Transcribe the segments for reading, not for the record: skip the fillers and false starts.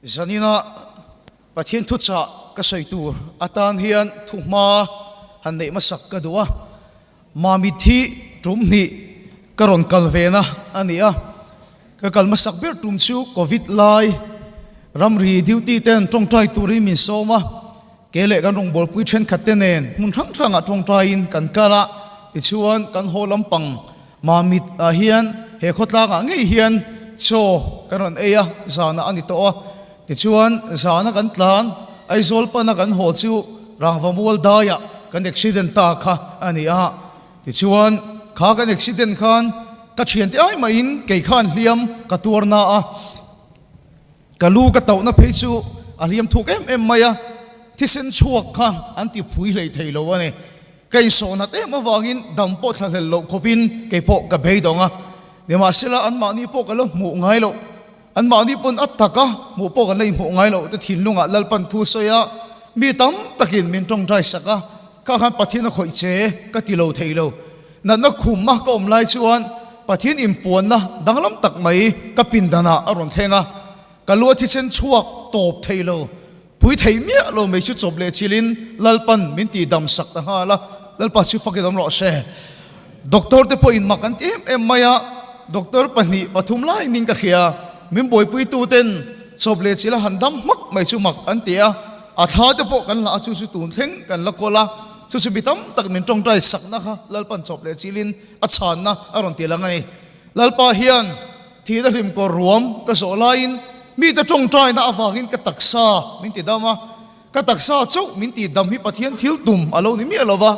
Zanina Pathian thuchah ka sawi tur atan hian thuhma han neih hmasak ka duh a, Mamit hi tum hnih ka rawn kal ve na a ni a, ka kal hmasak ber tum chu Covid lai ramri duty ten tawngtai turin min sawm a, ke leh kan rawngbawlpui thenkhat te nen hmun hrang hrangah tawngtaiin kan kal a, tichuan kan haw lampang Mamit ah hian he khawtlangah ngei hian chaw kan rawn ei a, zanah a ni tawh a, tichuan zana kan tlan Aizawl pana kan haw chu Rangvamual daiah kan accident ta kha a ni a, tichuan kha kan accident khan ka thiante ai mahin kei khan hliam ka tuar na a, ka lu ka tauhna phei chu a hliam thuk em em mai a, thisen chhuak kha an ti phui hlei thei lo a ni. Ka insawhnat em avangin dam pawh thlahlel loh khawpin kei pawh ka beidawng a, nimahsela anmahni pawh ka la hmuh ngai loh, anmahni pawn a taka hmuh pawh kan la inhmuh ngai loh te thinlungah Lalpan thu sawi a, mi tam takin min tawngtai sak a, kha khan Pathian a khawih che ka ti lo thei lo. Natna khum a ka awm lai chuan Pathian inpuanna danglam tak mai ka pindanah a rawn thleng a, ka lu a thisen chhuak tawp thei lo. Pui thei miah lo mai chu chawp leh chilin Lalpan min tih dam sak ta nghal a, Lalpa chu fakin awm rawh se. Doctor te pawhin mak an ti em em mai a, doctor pahnih pathum lai ning ka hria, min buaipui tu ten chawp leh chila han dam hmak mai chu mak an ti a, a thla te pawh kan la a chu chu tun thleng kan la kawl a, chu chu mi tam tak min tawngtai sakna kha Lalpan chawp leh chilin a chhanna a rawn ti lang a ni. Lalpa hian. Thihna hlim kawr ruam ka zawh laiin mite tawngtaina avangin ka taksa min ti dam a, ka taksa chauh min tih dam hi Pathian thil tum a lo ni miah lo va,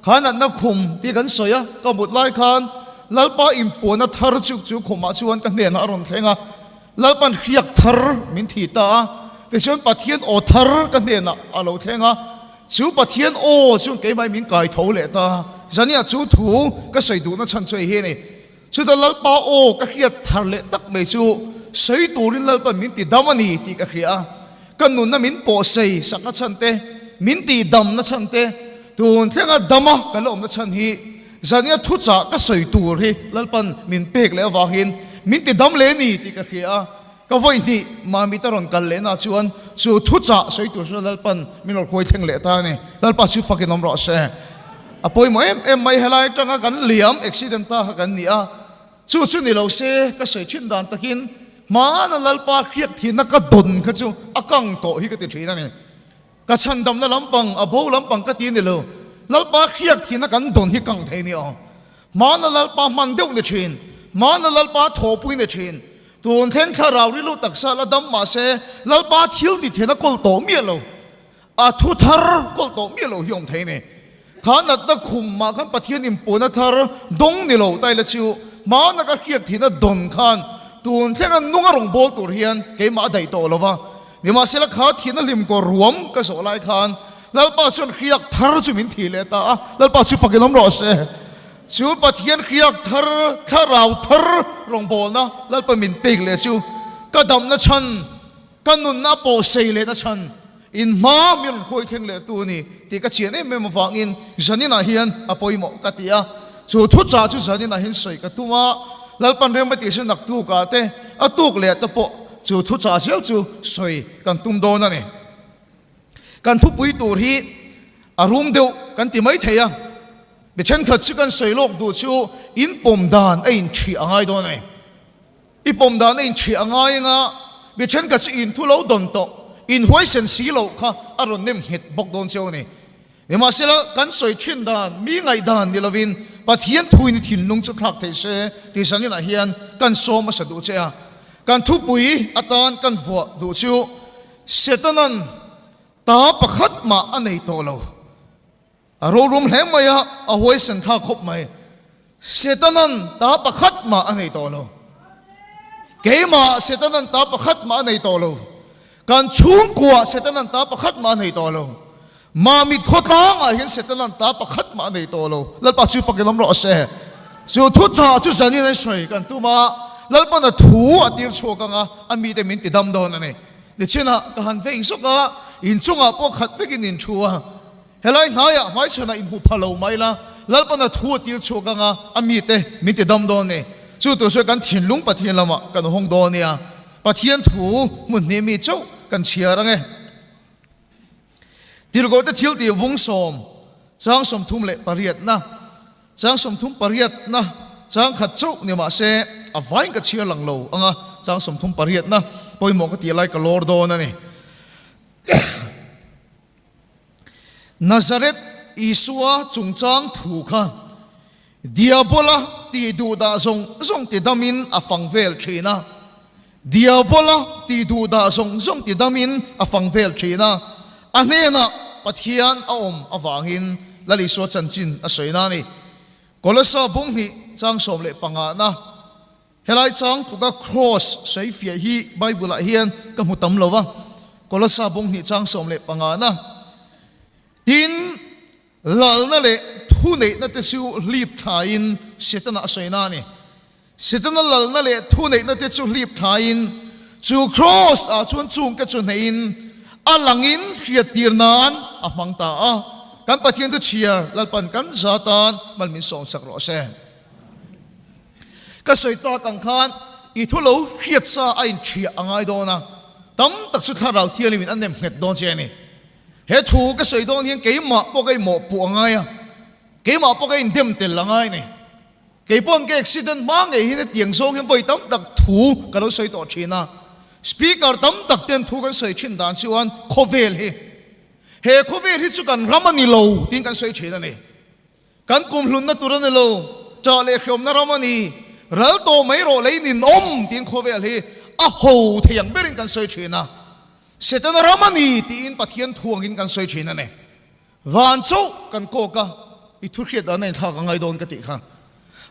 kha natna khum tih kan sawi a, ka mut lai khan Lalpa inpuanna thar chu chu khumah chuan ka hnenah a rawn thleng a, Lalpan hriak thar min thih ta a, tichuan Pathian aw thar ka hnenah a lo thleng a, chu Pathian aw chuan keimah min kai tho leh ta, zaniah chu thu ka sawi duhna chhan chu hei hi a ni. Chutah Lalpa aw ka hriat thar leh tak mai chu sawi turin Lalpa min ti dam a ni tih ka hria a, ka nunna min pawhsei sakna chhan te, min tih damna chhan te, tun thlenga dama ka la awmna chhan hi zania thuchah ka sawi tur hi Lalpan min pek leh avangin min ti dam leh a ni tih ka hria a, ka vawi hnih Mamita rawn kal lehna chuan chu thuchah sawi tur chu Lalpan min rawn hruai thleng leh ta a ni. Lalpa chu fakin awm rawh se. A pawimawh em em mai helai atanga kan liam accident ta kha kan ni a, chu chu ni lo se ka sawi thin dan takin hmana Lalpa hriak thinna ka dawn kha chu a kang tawh hi ka ti thin a ni. Ka chhandamna lampang a bo lampang ka ti ni lo, Lalpa hriak thinna kan dawn hi kang thei ni aw. Hmana Lalpa hman deuh ni thin, hmana Lalpa thawhpui ni thin, tun thleng thlarau rilru taksa la dam mahse Lalpa thil ti thena kawl tawh miah lo. A thu thar kawlh tawh miah lo hi awm thei ni. Kha natna khum mah khan Pathian inpuana thar dawng ni lo taila chu hmana ka hriak thihna dawn khan tun thlenga nunga rawn bawl tur hian keimah a daih tawh lo va. Nimahsela kha thihna hlim kawr ruam ka zawh lai khan Lalpa chuan hriak thar chu min thih leh ta a, Lalpa chu fakin awm rawh se. Chu Pathian hriak thar, thlarau thar rawngbawlna Lalpa min pek leh chu ka damna chhan, Ka nunna pawh sei leh na chhan in hma mi rawn huai thleng leh tu a ni tih ka chian em em avangin zaninah hian a pawimawh ka ti a. Chu thuchah chu zaninah hian sawi ka tum a, Lalpan rem a tih se naktukah te a tuk leh te pawh chu thuchah zel chu sawi kan tum dawn a ni. Kan thupui tur hi a rum deuh kan ti mai thei a, mi thenkhat chu kan sawi lawk duh chu in pawm dan a inthih a ngai dawn a ni. I pawm dan a inchhiah a ngai anga mi thenkhat chu in thu lo dawn tawh, in huaisen si loh kha a rawn nem nghet bawk dawn cheu a ni. Nimahsela, kan sawi thin dan, mi ngaihdan ni lovin Pathian thuin i thinlung chu thlak thei se tih zaninah hian kan sawm hmasa duh che a. Kan thupui atan kan vuah duh chu Setanan ta pakhat mah a nei tawh lo. A rorum hle mai a, a huaisen thlak khawp mai. Setanan ta pakhat mah a nei tawh lo. Keimah Setanan ta pakhat mah a nei tawh lo. Kan chhungkuah Setanan ta pakhat mah a nei tawh lo. Mamit khawtlangah hian Setanan ta pakhat mah a nei tawh lo. Lalpa chu fakin awm rawh se. Chu thuchah chu zanin an sawi kan tum a, Lalpan a thu a tir chhuak anga a mite min ti dam dawn a ni. Nichinah ka han vei zawk a, inchungah pawh khat vekin in thu a. Helai hnaiah hmaichhanah inhmu pha lo mai la, Lalpana thu a tir chhuak anga a mite min ti dam dawn ni. Chu tur chuan kan thinlung Pathian lamah kan hawng dawn nia. Pathian thu hmun hnih mi chauh kan chhiar ang e. Tirhkohte thil tih vung sawm, chang 38na, chang 38na, chang khat chauh ni mah se a vain ka chhiar lang lo ang a, chang 38na pawimawh ka tih lai ka lawr dawn a ni. Nazareth Isua chungchang thu kha Diabola tih duhdah zawng zawng ti damin a fang vel thin a. Diabola tih duhdah zawng zawng ti damin a fang vel thin a. A hnenah Pathian a awm avangin Lal Isua chanchin a sawi na a ni. Kolossa bung hnih chang 15 na. Helai chang tuka Kraws sawi fiah hi Bible ah hian ka hmu tam lo va. Kolossa bung hnih chang 15 na. Tin, Lalna leh thuneihna te chu hlip thlaiin Setana a sawi na a ni. Setana lalna leh thuneihna te chu hlip thlaiin chu Kraws ah chuan chungte chu hneihin a langin hriattir nan a hmang ta a. Kan Pathian thu chhiar Lalpan kan za tan mal min sawm sak rawh se. Ka sawi tak ang khan i thu lo hriat sa a inṭhiah a ngai dawn a, tam tak chu thlarau thianghlim in a nem nghet dawn che a ni. He thu ka sawi dawn hian keimah pawh ka inmawhpuh a ngai a, keimah pawh ka indem tel a ngai a ni. Kei paw'n ka accident hma ngei hian hetiang zawng hian vawi tam tak thu ka lo sawi tawh thin a. Speaker tam tak ten thu kan sawi thin dan chuan khawvel hi, he khawvel hi chu kan ram a ni lo tiin kan sawi thin a ni. Kan kumhlunna tur a ni lo, ṭah leh hriawmna ram a ni, ral tawh mai rawh lei ninawm tiin khawvel hi a ho thei ang berin kan sawi ṭhin a, Setana ram a ni tiin Pathian thuangin kan sawi ṭhin a ni. Van chauh kan kawk a, i thu hriat dan a inthlak a ngai dawn ka tih kha.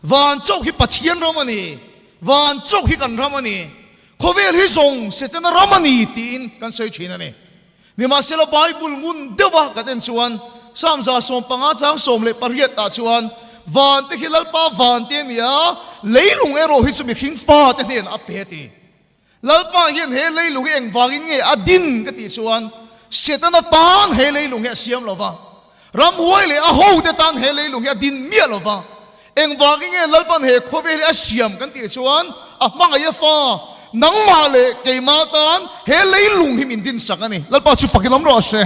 Van chauh hi Pathian ram a ni, van chauh hi kan ram a ni, khawvel hi zawng Setana ram a ni tiin kan sawi ṭhin a ni. Nimahsela Bible ngun deuha kan en chuan Psalm 115 chang 18 ah chuan Van te khi Lalpa van te a ni a, leilung erawh hi chu mihring fa te hnenah a pe a ti. Lalpa hian he leilung hi engvangin nge a din ka tih chuan Setana tan he leilung hi a siam lo va, ramhuai leh a hote tan he leilung hi a din miah lo va. Engvangin nge Lalpan he khawvel hi a siam kan tih chuan a hmangaih a fa, nangmah leh keimah tan he leilung hi min dinsak a ni. Lalpa chu fakin awm rawh se.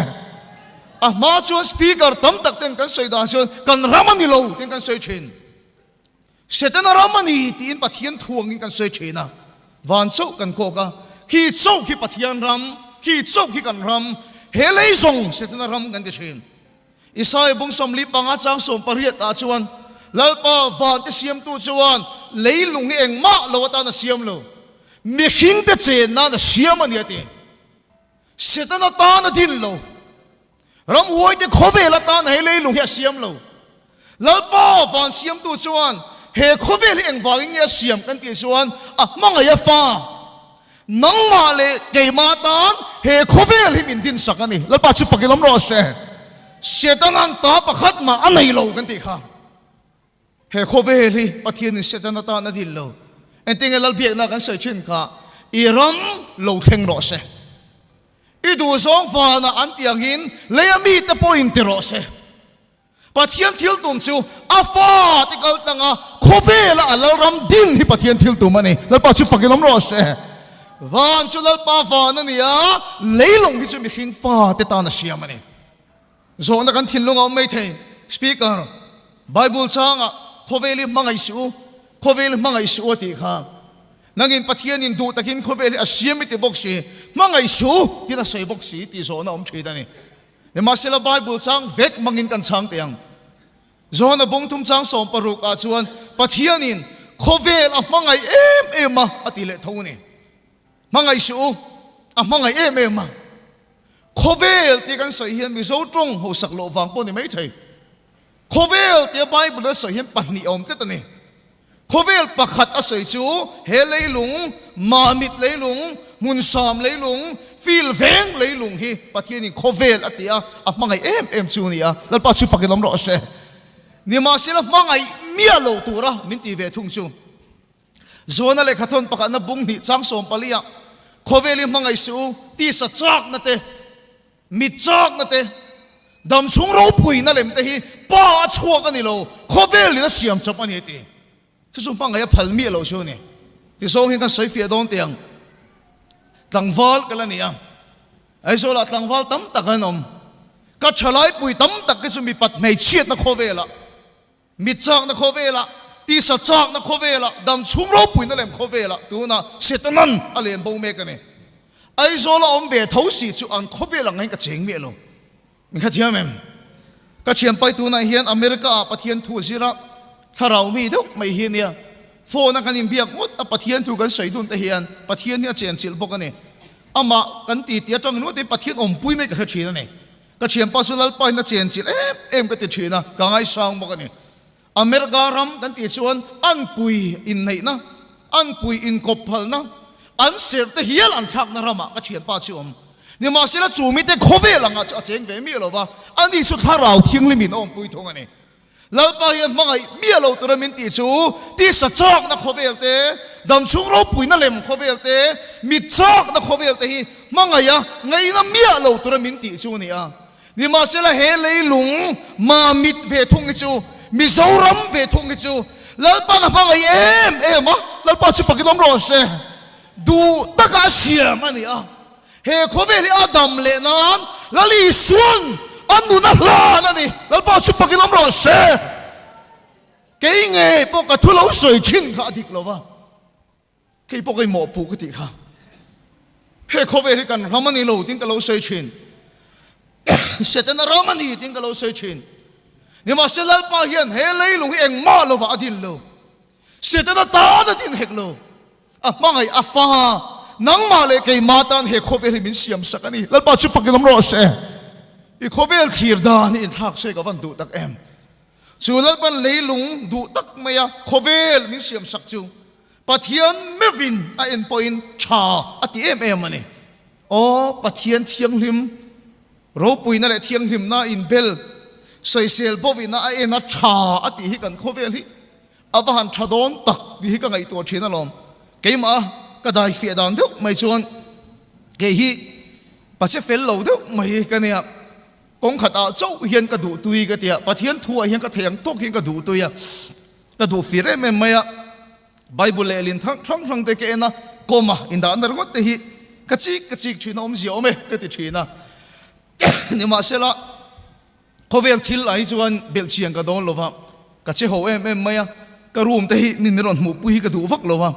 A hma chuan speaker tam tak ten kan sawi dan chuan kan ram a ni lo tiin kan sawi thin. Setana ram a ni tiin Pathian thuangin kan sawi thin a. Van chauh kan kawk a, khi chauh khi Pathian ram, khi chauh khi kan ram, he lei zawng Setana ram kan ti thin. Isaiah bung 45 chang 18 ah chuan, Lalpa vante siamtu chuan leilung hi engmah lo atan a siam lo, mihringte chen nan a siam a ni a ti. Satan atan a din lo, ramhuaite khawvel atan he leilung hi a siam lo. Lalpa van siamtu chuan he khawvel hi engvangin nge a siam kan tih chuan a hmangaih a fa. Nangmah leh keimah tan he khawvel hi min dinsak a ni. Lalpa chu fakin awm rawh se. Setana'n ta pakhat mah a nei lo kan tih kha. He khawvel hi Pathianin Setana tan a dil lo. Engtinge Lalbiakna kan sawi thin kha, I ram lo thleng rawh se. I duhzawng vanah an tih angin leia mite pawhin ti rawh se. Pathian thil tum chu a fa te kal tlang a, khawvela a Lalram din hi Pathian thil tum a ni. Lalpa chu fakin awm rawh se. Van chu Lalpa van a ni a, leilung hi chu mihring fa te tan a siam a ni. Zawhna kan thinlung a awm mai thei. Speaker, Bible changah khawvel hi hmangaih suh u, khawvel hi hmangaih suh u a tih kha. Nangin Pathianin duh takin khawvel hi a siam i ti bawk si, hmangaih suh u tiin a sawi bawk si tih zawhna a awm thin a ni. Nimahsela Bible chang vek hmangin kan chhang teh ang. Johana bung thum chang 16 ah chuan Pathianin khawvel a hmangaih em em a a ti leh tho a ni. Hmangaih suh u, a hmangaih em em a. Khawvel tih kan sawi hian Mizo tawng hausak loh vang pawh a ni maithei. Khawvel tia Bible a sawi hian pahnih a awm tlat a ni. Khawvel pakhat a sawi chu he leilung, Mamit leilung, Hmunsam leilung, Fil veng leilung hi Pathianin khawvel a ti a, a hmangaih em em chu a ni a, Lalpa chu fakin awm rawh se. Nimahsela hmangaih miah lo tura min ti ve thung chu. Zuana lehkhathawn pakhatna bung hnih chang 14 ah khawvel hi hmangaih suh u, tisa chakna te, Mit chakna te, dam chhung ropuina lem te hi pa a chhuak a ni lo, khawvel in a siam chawp a ni a ti. Chu chu hmangaih a phal miah lo chu a ni. Ti zawng hian kan sawi fiah dawn teh ang. Tlangval ka la ni a, Aizawlah tlangval tam tak an awm. Ka thalaipui tam tak te chu mipat hmeichhiatna khawvelah, mit chakna khawvelah, tisa chakna khawvelah, damchhung ropuina lem khawvelah tunah Setanan a len bo mek a ni. Aizawla awm ve tho si chu an khawvel ang hian ka cheng miah lo. Min kha thiam em? Ka thianpai tunah hian America ah Pathian thu a zir a, thlarau mi deuh mai hi a nia. Phone a kan inbiak ngawt a Pathian thu kan sawi dun te hian Pathian hi a chenchilh bawk a ni. Amah kan ti tih atang ringawt in Pathian awmpui mai ka hre thin a ni. Ka thianpa chu Lalpa in a chenchilh em em ka ti thin a, ka ngaisang bawk a ni. America ram kan tih chuan an pui inneihna, an pui inkawp phalna, an serh te hial an thlakna ramah ka thianpa chu awm. Nimahsela chu mite khawvel angah chu a cheng ve miah lo va, ani chu thlarau thianghlimin a awmpui thung a ni. Lalpa hian hmangaih miah lo tura min tih chu tisa chakna khawvel te, damchhung ropuina lem khawvel te, mit chakna khawvel te hi hmangaiha ngaihna miah lo tura min tih chu a ni a. Nimahsela he leilung Mamit ve thung hi chu, Mizoram ve thung hi chu Lalpa'n a hmangaih em em a, Lalpa chu fakin awm rawh se. Duh taka a siam a ni a, he khawvel hi a dam leh nan Lal Isua'n a nun a hlan a ni, Lalpa chu fakin awm rawh se. Kei ngei pawh ka thu lo sawi thin kha a dik lo va. Kei pawh ka inmawhpuh ka tih kha. He khawvel hi kan ram a ni lo tiin ka lo sawi thin. Setana ram a ni tiin ka lo sawi thin. Nimahse Lalpa hian he leilung hi engmah lovah a din lo. Setana tan a din hek lo. A hmangaih a fa nangmah leh keimah tan he khawvel hi min siam sak a ni. Lalpa chu fakin awm rawh se. I khawvel thlir dan hi inthlak se ka van duh tak em. Chu Lalpan leilung duh tak maia khawvel min siam sak chu Pathian meuhin a en pawhin tha a ti em em a ni. Aw Pathian thianghlim, ropuina leh thianghlimna inbel, sawisel bawina a en a tha a tih hi kan khawvel hi a va han tha dawn tak tih hi ka ngaihtuah thin alawm. Keimah ka dai fiah dan deuh mai chuan kei hi pache fel lo deuh mai ka nia. Kawng khatah chauh hian ka duh tui ka ti a, Pathian thuah hian ka thei ang tawk hian ka duh tui a, ka duh fir em em mai a, Bible leh lin thang hrang hrang te ka en a, comma indahna ringawt te hi ka chik ka chik thin a, awmzia awm e ka ti thin a. Nimahsela, khawvel thil ah hi chuan belhchian ka dawn lo va, ka che ho em em mai a, ka room te hi min rawn hmuhpui hi ka duh vak lo va,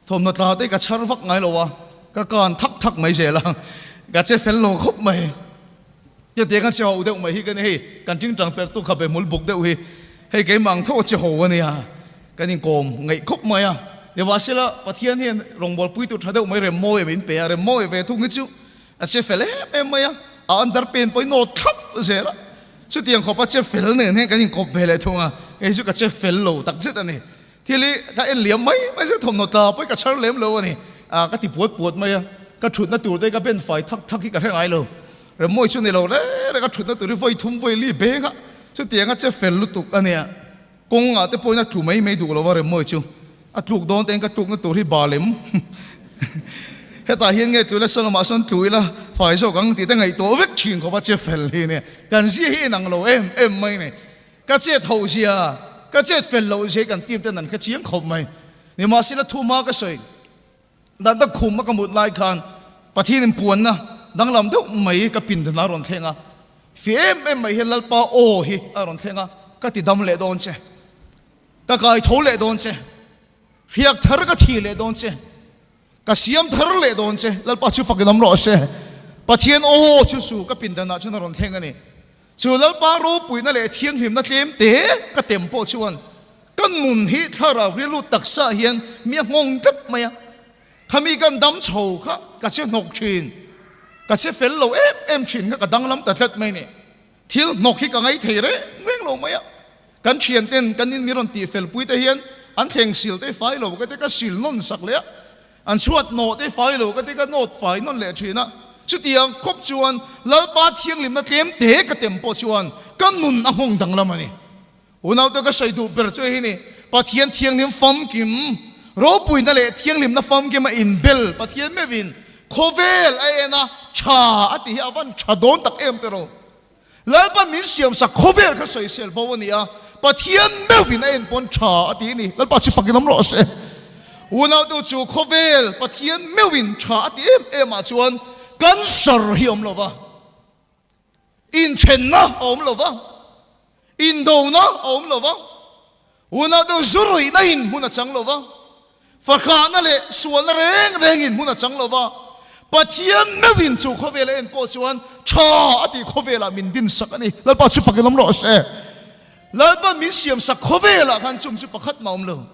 Thawmhnaw tla te ka chhar vak ngai lo a, ka kan thak thak mai zel a, ka che fel lo khawp mai. Chutiang a che ho deuh mai hi ka ni hei, kan tingtang per tu kha be hmul buk deuh hi, hei keimah ang tho a che ho a nia, kan inkawm ngaih khawp mai a. Nimahsela Pathian hian rawngbawlpui tur tha deuh mai Remmawi a min pe a, Remmawi ve thung hi chu a che fel em em mai a, a underpant pawhin nawt thlap zel a, chutiang khawp a che fel nen hian kan inkawp ve leh thung a, hei chu ka che fel lo takzet a ni. Thil hi ka en liam mai mai zet thawmhnaw tla pawh hi ka chhar lem lo a ni. Ah ka ti puat puat mai a, ka thutna tur te ka ben fai thak thak hi ka hre ngai lo. Remmawi chu ni lo reng reng a thutna tur hi vawi thum vawi li beng a, chutiang a che fel lutuk a nia. Kawng ah te pawhin a tlu mai mai duh lo a Remmawi chu. A tluk dawn te in ka tlukna tur hi ba lem. Hetah hian nge tlu ila Solomah sawn tlu ila fai zawk ang tih te ngaihtuah vek thin khawp a che fel hi a nia. Kan zia hi inang lo em em mai a ni. Ka chet ho zia, ka chet fel loh zia hi kan team ten an hre chiang khawp mai. Nimahsela thu hma ka sawi dan tak khum a ka mut lai khan Pathian in puanna danglam deuh mai ka pindan a rawn thleng a, fih em em mai hian Lalpa aw hi a rawn thleng a, ka ti dam leh dawn che, ka kai tho leh dawn che, hriak thar ka thi leh dawn che. Ka siam thar leh dawn che, Lalpa chu fakin awm rawh se. Pathian aw chu chu ka pindanah chuan a rawn thleng a ni. Chu Lalpa ropuina leh thianghlimna tlem te ka tem pawh chuan ka nun hi thlarau rilru taksa hian mi a nghawng tlat mai a. Khami kan dam chho kha ka che hnawk thin, ka che fel lo em em thin kha ka danglam ta tlat mai a ni. Thil hnawk hi ka ngai thei reng reng lo mai a. Kan thian ten kan in mi rawn tih fel pui te hian an thleng sil te fai lo ka ti ka sil nawn sak leh a, an chhuat nawh te fai lo ka ti ka nawt fai nawn leh thin a. Chutiang khawp chuan Lalpa thianghlimna tlem te ka tem pawh chuan ka nun a nghawng danglam a ni. Unaute ka sawi duh ber chu hei ni, Pathian thianghlim famkim, ropuina leh thianghlimna famkim a inbel Pathian meuhin khawvel a en a, tha a tih hi a van tha dawn tak em te ro. Lalpa min siamsak khawvel kha sawisel bo a ni a, Pathian meuhin a en pawn tha a ti a ni. Lalpa chu fakin awm rawh se. Unaute chu khawvel Pathian meuhin tha a ti em em ah chuan cancer hi a awm lo va, inthenna a awm lo va, indona a awm lo va, unaute zu ruihna in hmun a chang lo va, fahrahna leh sualna reng reng in hmun a chang lo va, Pathian meuhin chu khawvel a en pawh chuan tha a tih khawvelah min dinsak a ni. Lalpa chu fakin awm rawh se. Lalpa min siamsak khawvelah khan chung chu pakhat mah awm lo.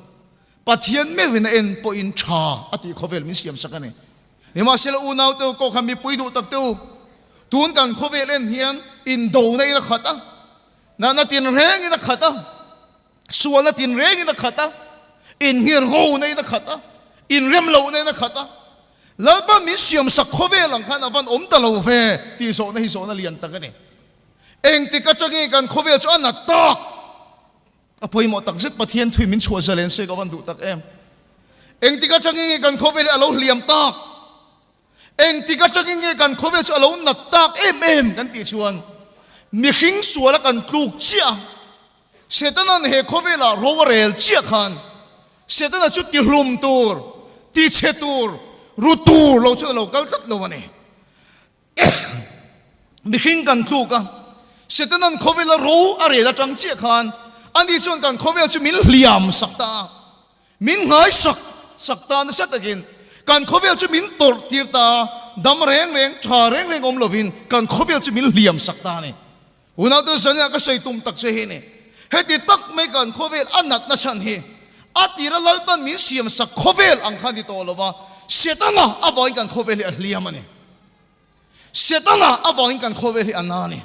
Pathian meuhin a en pawhin tha a tih khawvel min siamsak a ni. Nimahsela unau te u pawh kha mipui duh tak te u, tun kan khawvel en hian indona in a khat a, natna tinrengin a khat a, sualna tinrengin a khat a, inngirhona in a khat a, inremlohna in a khat a. Lalpa min siamsak khawvel ang khan a van awm ta lo ve tih zawhna hi zawhna lian tak a ni. Engtik atangin kan khawvel chu a nat tak? A pawimawh tak zet Pathian thui min chhuah zalen se ka van duh tak em. Engtik atangin nge kan khawvel hi a lo hliam tak? Engtik atangin nge kan khawvel chu a lo nat tak em em kan tih chuan mihring suala kan tluk chiah a, Setana'n he khawvelah ro a rel chiah khan Setana chu tihlum tur, tichhe tur, ru tur lo chuan a lo kal tlat lo a ni. Mihring kan tluk a, Setana'n khawvela ro a rel atang chiah khan ani chuan kan khawvel chu min hliam sak ta a, min nghai sak sak ta nasa takin kan khawvel chu min tawrh tir ta a, dam reng reng, tha reng reng awm lovin kan khawvel chu min hliam sak ta a ni. Unaute zania ka sawi tum tak che hi ni. Heti tak mai kan khawvel a natna chhan hi a tira Lalpan min siam sak khawvel ang kha ni tawh lova, Setana avangin kan khawvel hi a hliam a ni. Setana avangin kan khawvel hi a na a ni.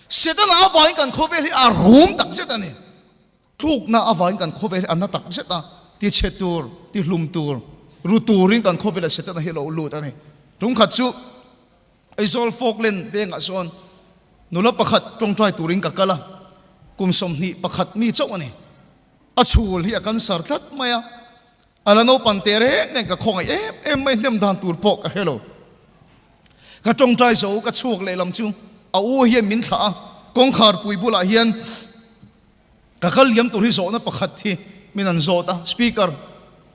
Setana avangin kan khawvel hi a rum tak zet a ni. Tlukna avangin kan khawvel hi a na tak zet a, ti chhe tur, ti hlum tur, ru turin kan khawvelah Setana hi a lo lut a ni. Tumkhat chu Aizawl Falkland vengah chuan nula pakhat tawngtai turin ka kal a, kum 21 mi chauh a ni. A chhul hi a cancer tlat mai a, a la naupang teh reng nen ka khawngaih em em mai, hnem dan tur pawh ka hre lo. Ka tawngtai zo ka chhuak lehlam chu a u hian min thlah a, kawngkhar pui bulah hian Ka kal liam tur hi zawhna pakhat hi min an zawt a, speaker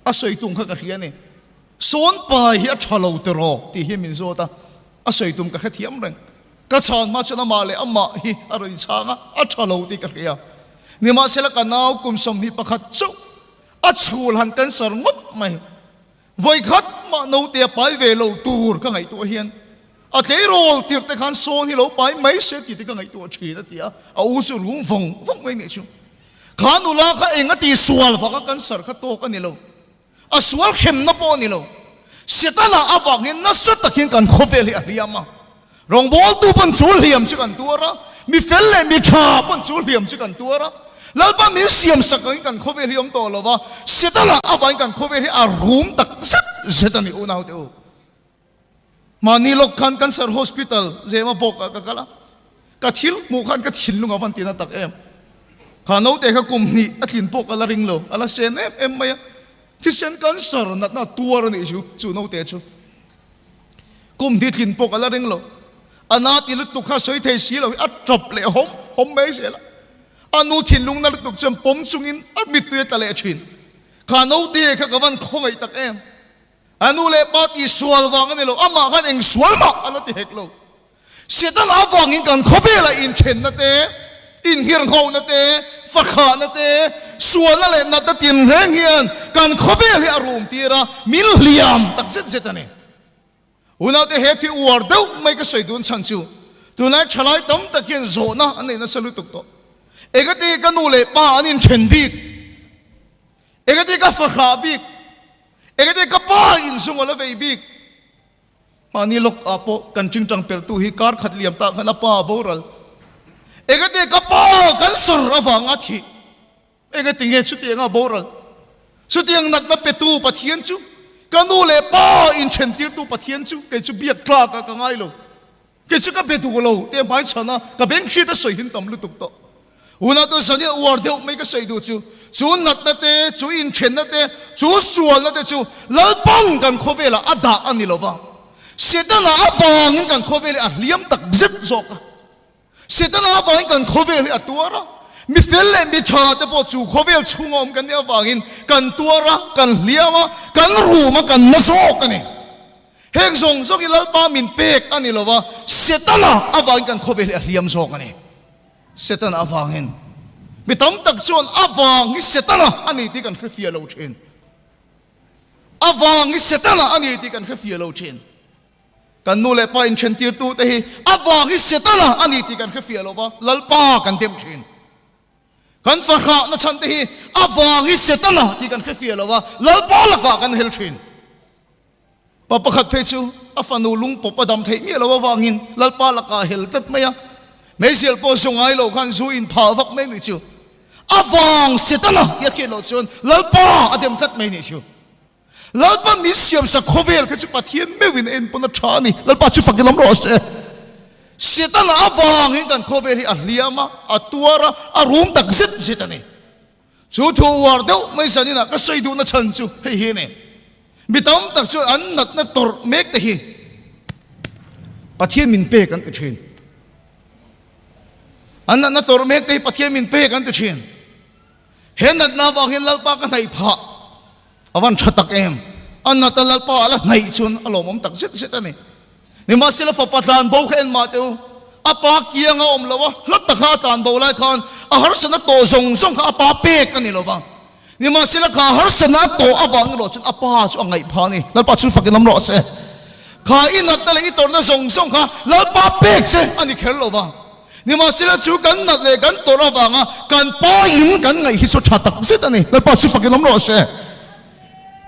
a sawi tum kha ka hria a ni. Sawn pai hi a tha lo tiraw tih hi min zawt a, a sawi tum ka hrethiam reng. Ka chhan hma chuan amah leh amah hi a rawn inchhang a, a tha lo tih ka hria. Nimahsela ka nau kum 21 chauh a chhul han cancer ngawt mai. Vawikhat mah naute a pai ve lo tur ka ngaihtuah hian a tleirawl tirh te khan sawn hi lo pai mai se tih te ka ngaihtuah thin a ti a, a u chu rum vawng vawng mai nih chu. Kha nula kha eng a ti sual vak a cancer kha tawk a ni lo, a sual hremna pawh a ni lo. Setana avangin nasa takin kan khawvel hi a hliam a, Rawngbawltu pawn chu hliam chu kan tuar a, mi fel leh mi tha pawn chu hliam chu kan tuar a. Lalpa min siam sak angin kan khawvel hi awm tawh lo va, Setana avangin kan khawvel hi a rum tak zet zet a ni unaute u. Mahni lawk khan Cancer Hospital Zema bawkah ka kal a, ka thil hmuh khan ka thinlung a van tina tak em. Kha naute kha kum hnih a tlin pawh ka la ring lo, a la sen em em mai a. Thisen cancer natna a tuar a nih chu, chu naute chu. Kum hi tlin pawh ka la ring lo. A na ti lutuk kha sawi thei si lo hi a tawp leh hawm hawm mai zel a. A nu thinlung na lutuk chuan pawm chungin a mittui a tla leh thin. Kha naute kha ka van khawngaih tak em. A nu leh pa tih sual vang a ni lo, amah khan eng sual mah a la ti hek lo. Setana avangin kan khawvelah inthenna te, inghirnghona te, fakhahna te, sualna leh natna tinreng hian kan khawvel hi a rum tir a, min hliam tak zet zet a ni. Unaute he thi uar deuh mai ka sawi dun chhan chu tunlai thalai tam tak hian zawhna an nei nasa lutuk tawh. Engati ka nu leh pa an inthen bik? Engati ka fahrah bik? Engati ka pa inzung a la vei bik? Mahni lawk ah pawh kan tingtang pertu hi kar khat liam tah khan a pa a boral. Engati ka pa kan sawr avanga thih? Engati nge chutianga a boral? Chutiang natna petu Pathian chu, ka nu leh pa inthentirtu Pathian chu kei chu biak tlak ah ka ngai lo. Kei chu ka be duh lo tih a hmaichhan a, ka beng hriat a sawi hin tam lutuk tawh. Hunah tu zan hian uar deuh mai ka sawi duh chu, chu natna te, chu inthenna te, chu sualna te chu Lalpan kan khawvelah a dah a ni lo va. Setana avangin kan khawvel hi a hliam tak zet zawk a. Setana avangin kan khawvel hi a tuar a. Mi fel leh mi tha te pawh chu khawvel chhunga awm kan nih avangin kan tuar a, kan hliam a, kan rum a, kan na zawk a ni. Heng zawng zawng hi Lalpa min pek a ni lo va, Setana avangin kan khawvel hi a hliam zawk a ni. Setana avangin mi tam tak chuan avang hi Setana a ni tih kan hrefiah lo thin. Avang hi Setana a ni tih kan hrefiah lo thin. Kan nu leh pa inthentirtute hi avang hi Setana a ni tih kan hrefiah lo va, Lalpa kan dem thin. Kan fahrahna chhan te hi avang hi Setana tih kan hrefiah lo va, Lalpa lakah kan hel thin. Pa pakhat phei chu a fanu lungpawp a dam theih miah lo avangin Lalpa lakah a hel tlat mai a, meizial pawh zu ngai lo khan zu inphah vak mai nih chu avang Setana tih a hriat loh chuan Lalpa a dem tlat mai nih chu. Lalpa min siamsak khawvel kha chu Pathian meuhin a enpawn a tha a ni. Lalpa chu fak i lam rawh se. Setana avangin kan khawvel hi a hliam a, a tuar a, a rum tak zet zet a ni. Chu thu uar deuh mai zaninah ka sawi duhna chhan chu hei hi a ni. Mi tam tak chuan an natna tawrh mek te hi Pathian min pek an ti thin. An natna tawrh mek te hi Pathian min pek an ti thin. He natna avang hian Lalpa ka hnaih phah a van tha tak em? A nata Lalpa a la hnaih chuan a lawmawm tak zet zet a ni. Nimahsela fapa tlan bo kha en mah teh u, a pa kiang a awm lo a, hla taka a tlan bo lai khan a harsatna tawh zawng zawng kha a pa pek a ni lo va. Nimahsela kha harsatna a tawh avang erawh chuan a pa chu a ngaih phah a ni. Lalpa chu fakin awm rawh se. Kha i natna leh i tawrhna zawng zawng kha Lalpa pek che a ni kher lo va. Nimahsela chu kan nat leh kan tawrh avanga kan pain kan ngaih hi chu tha tak zet a ni. Lalpa chu fakin awm rawh se.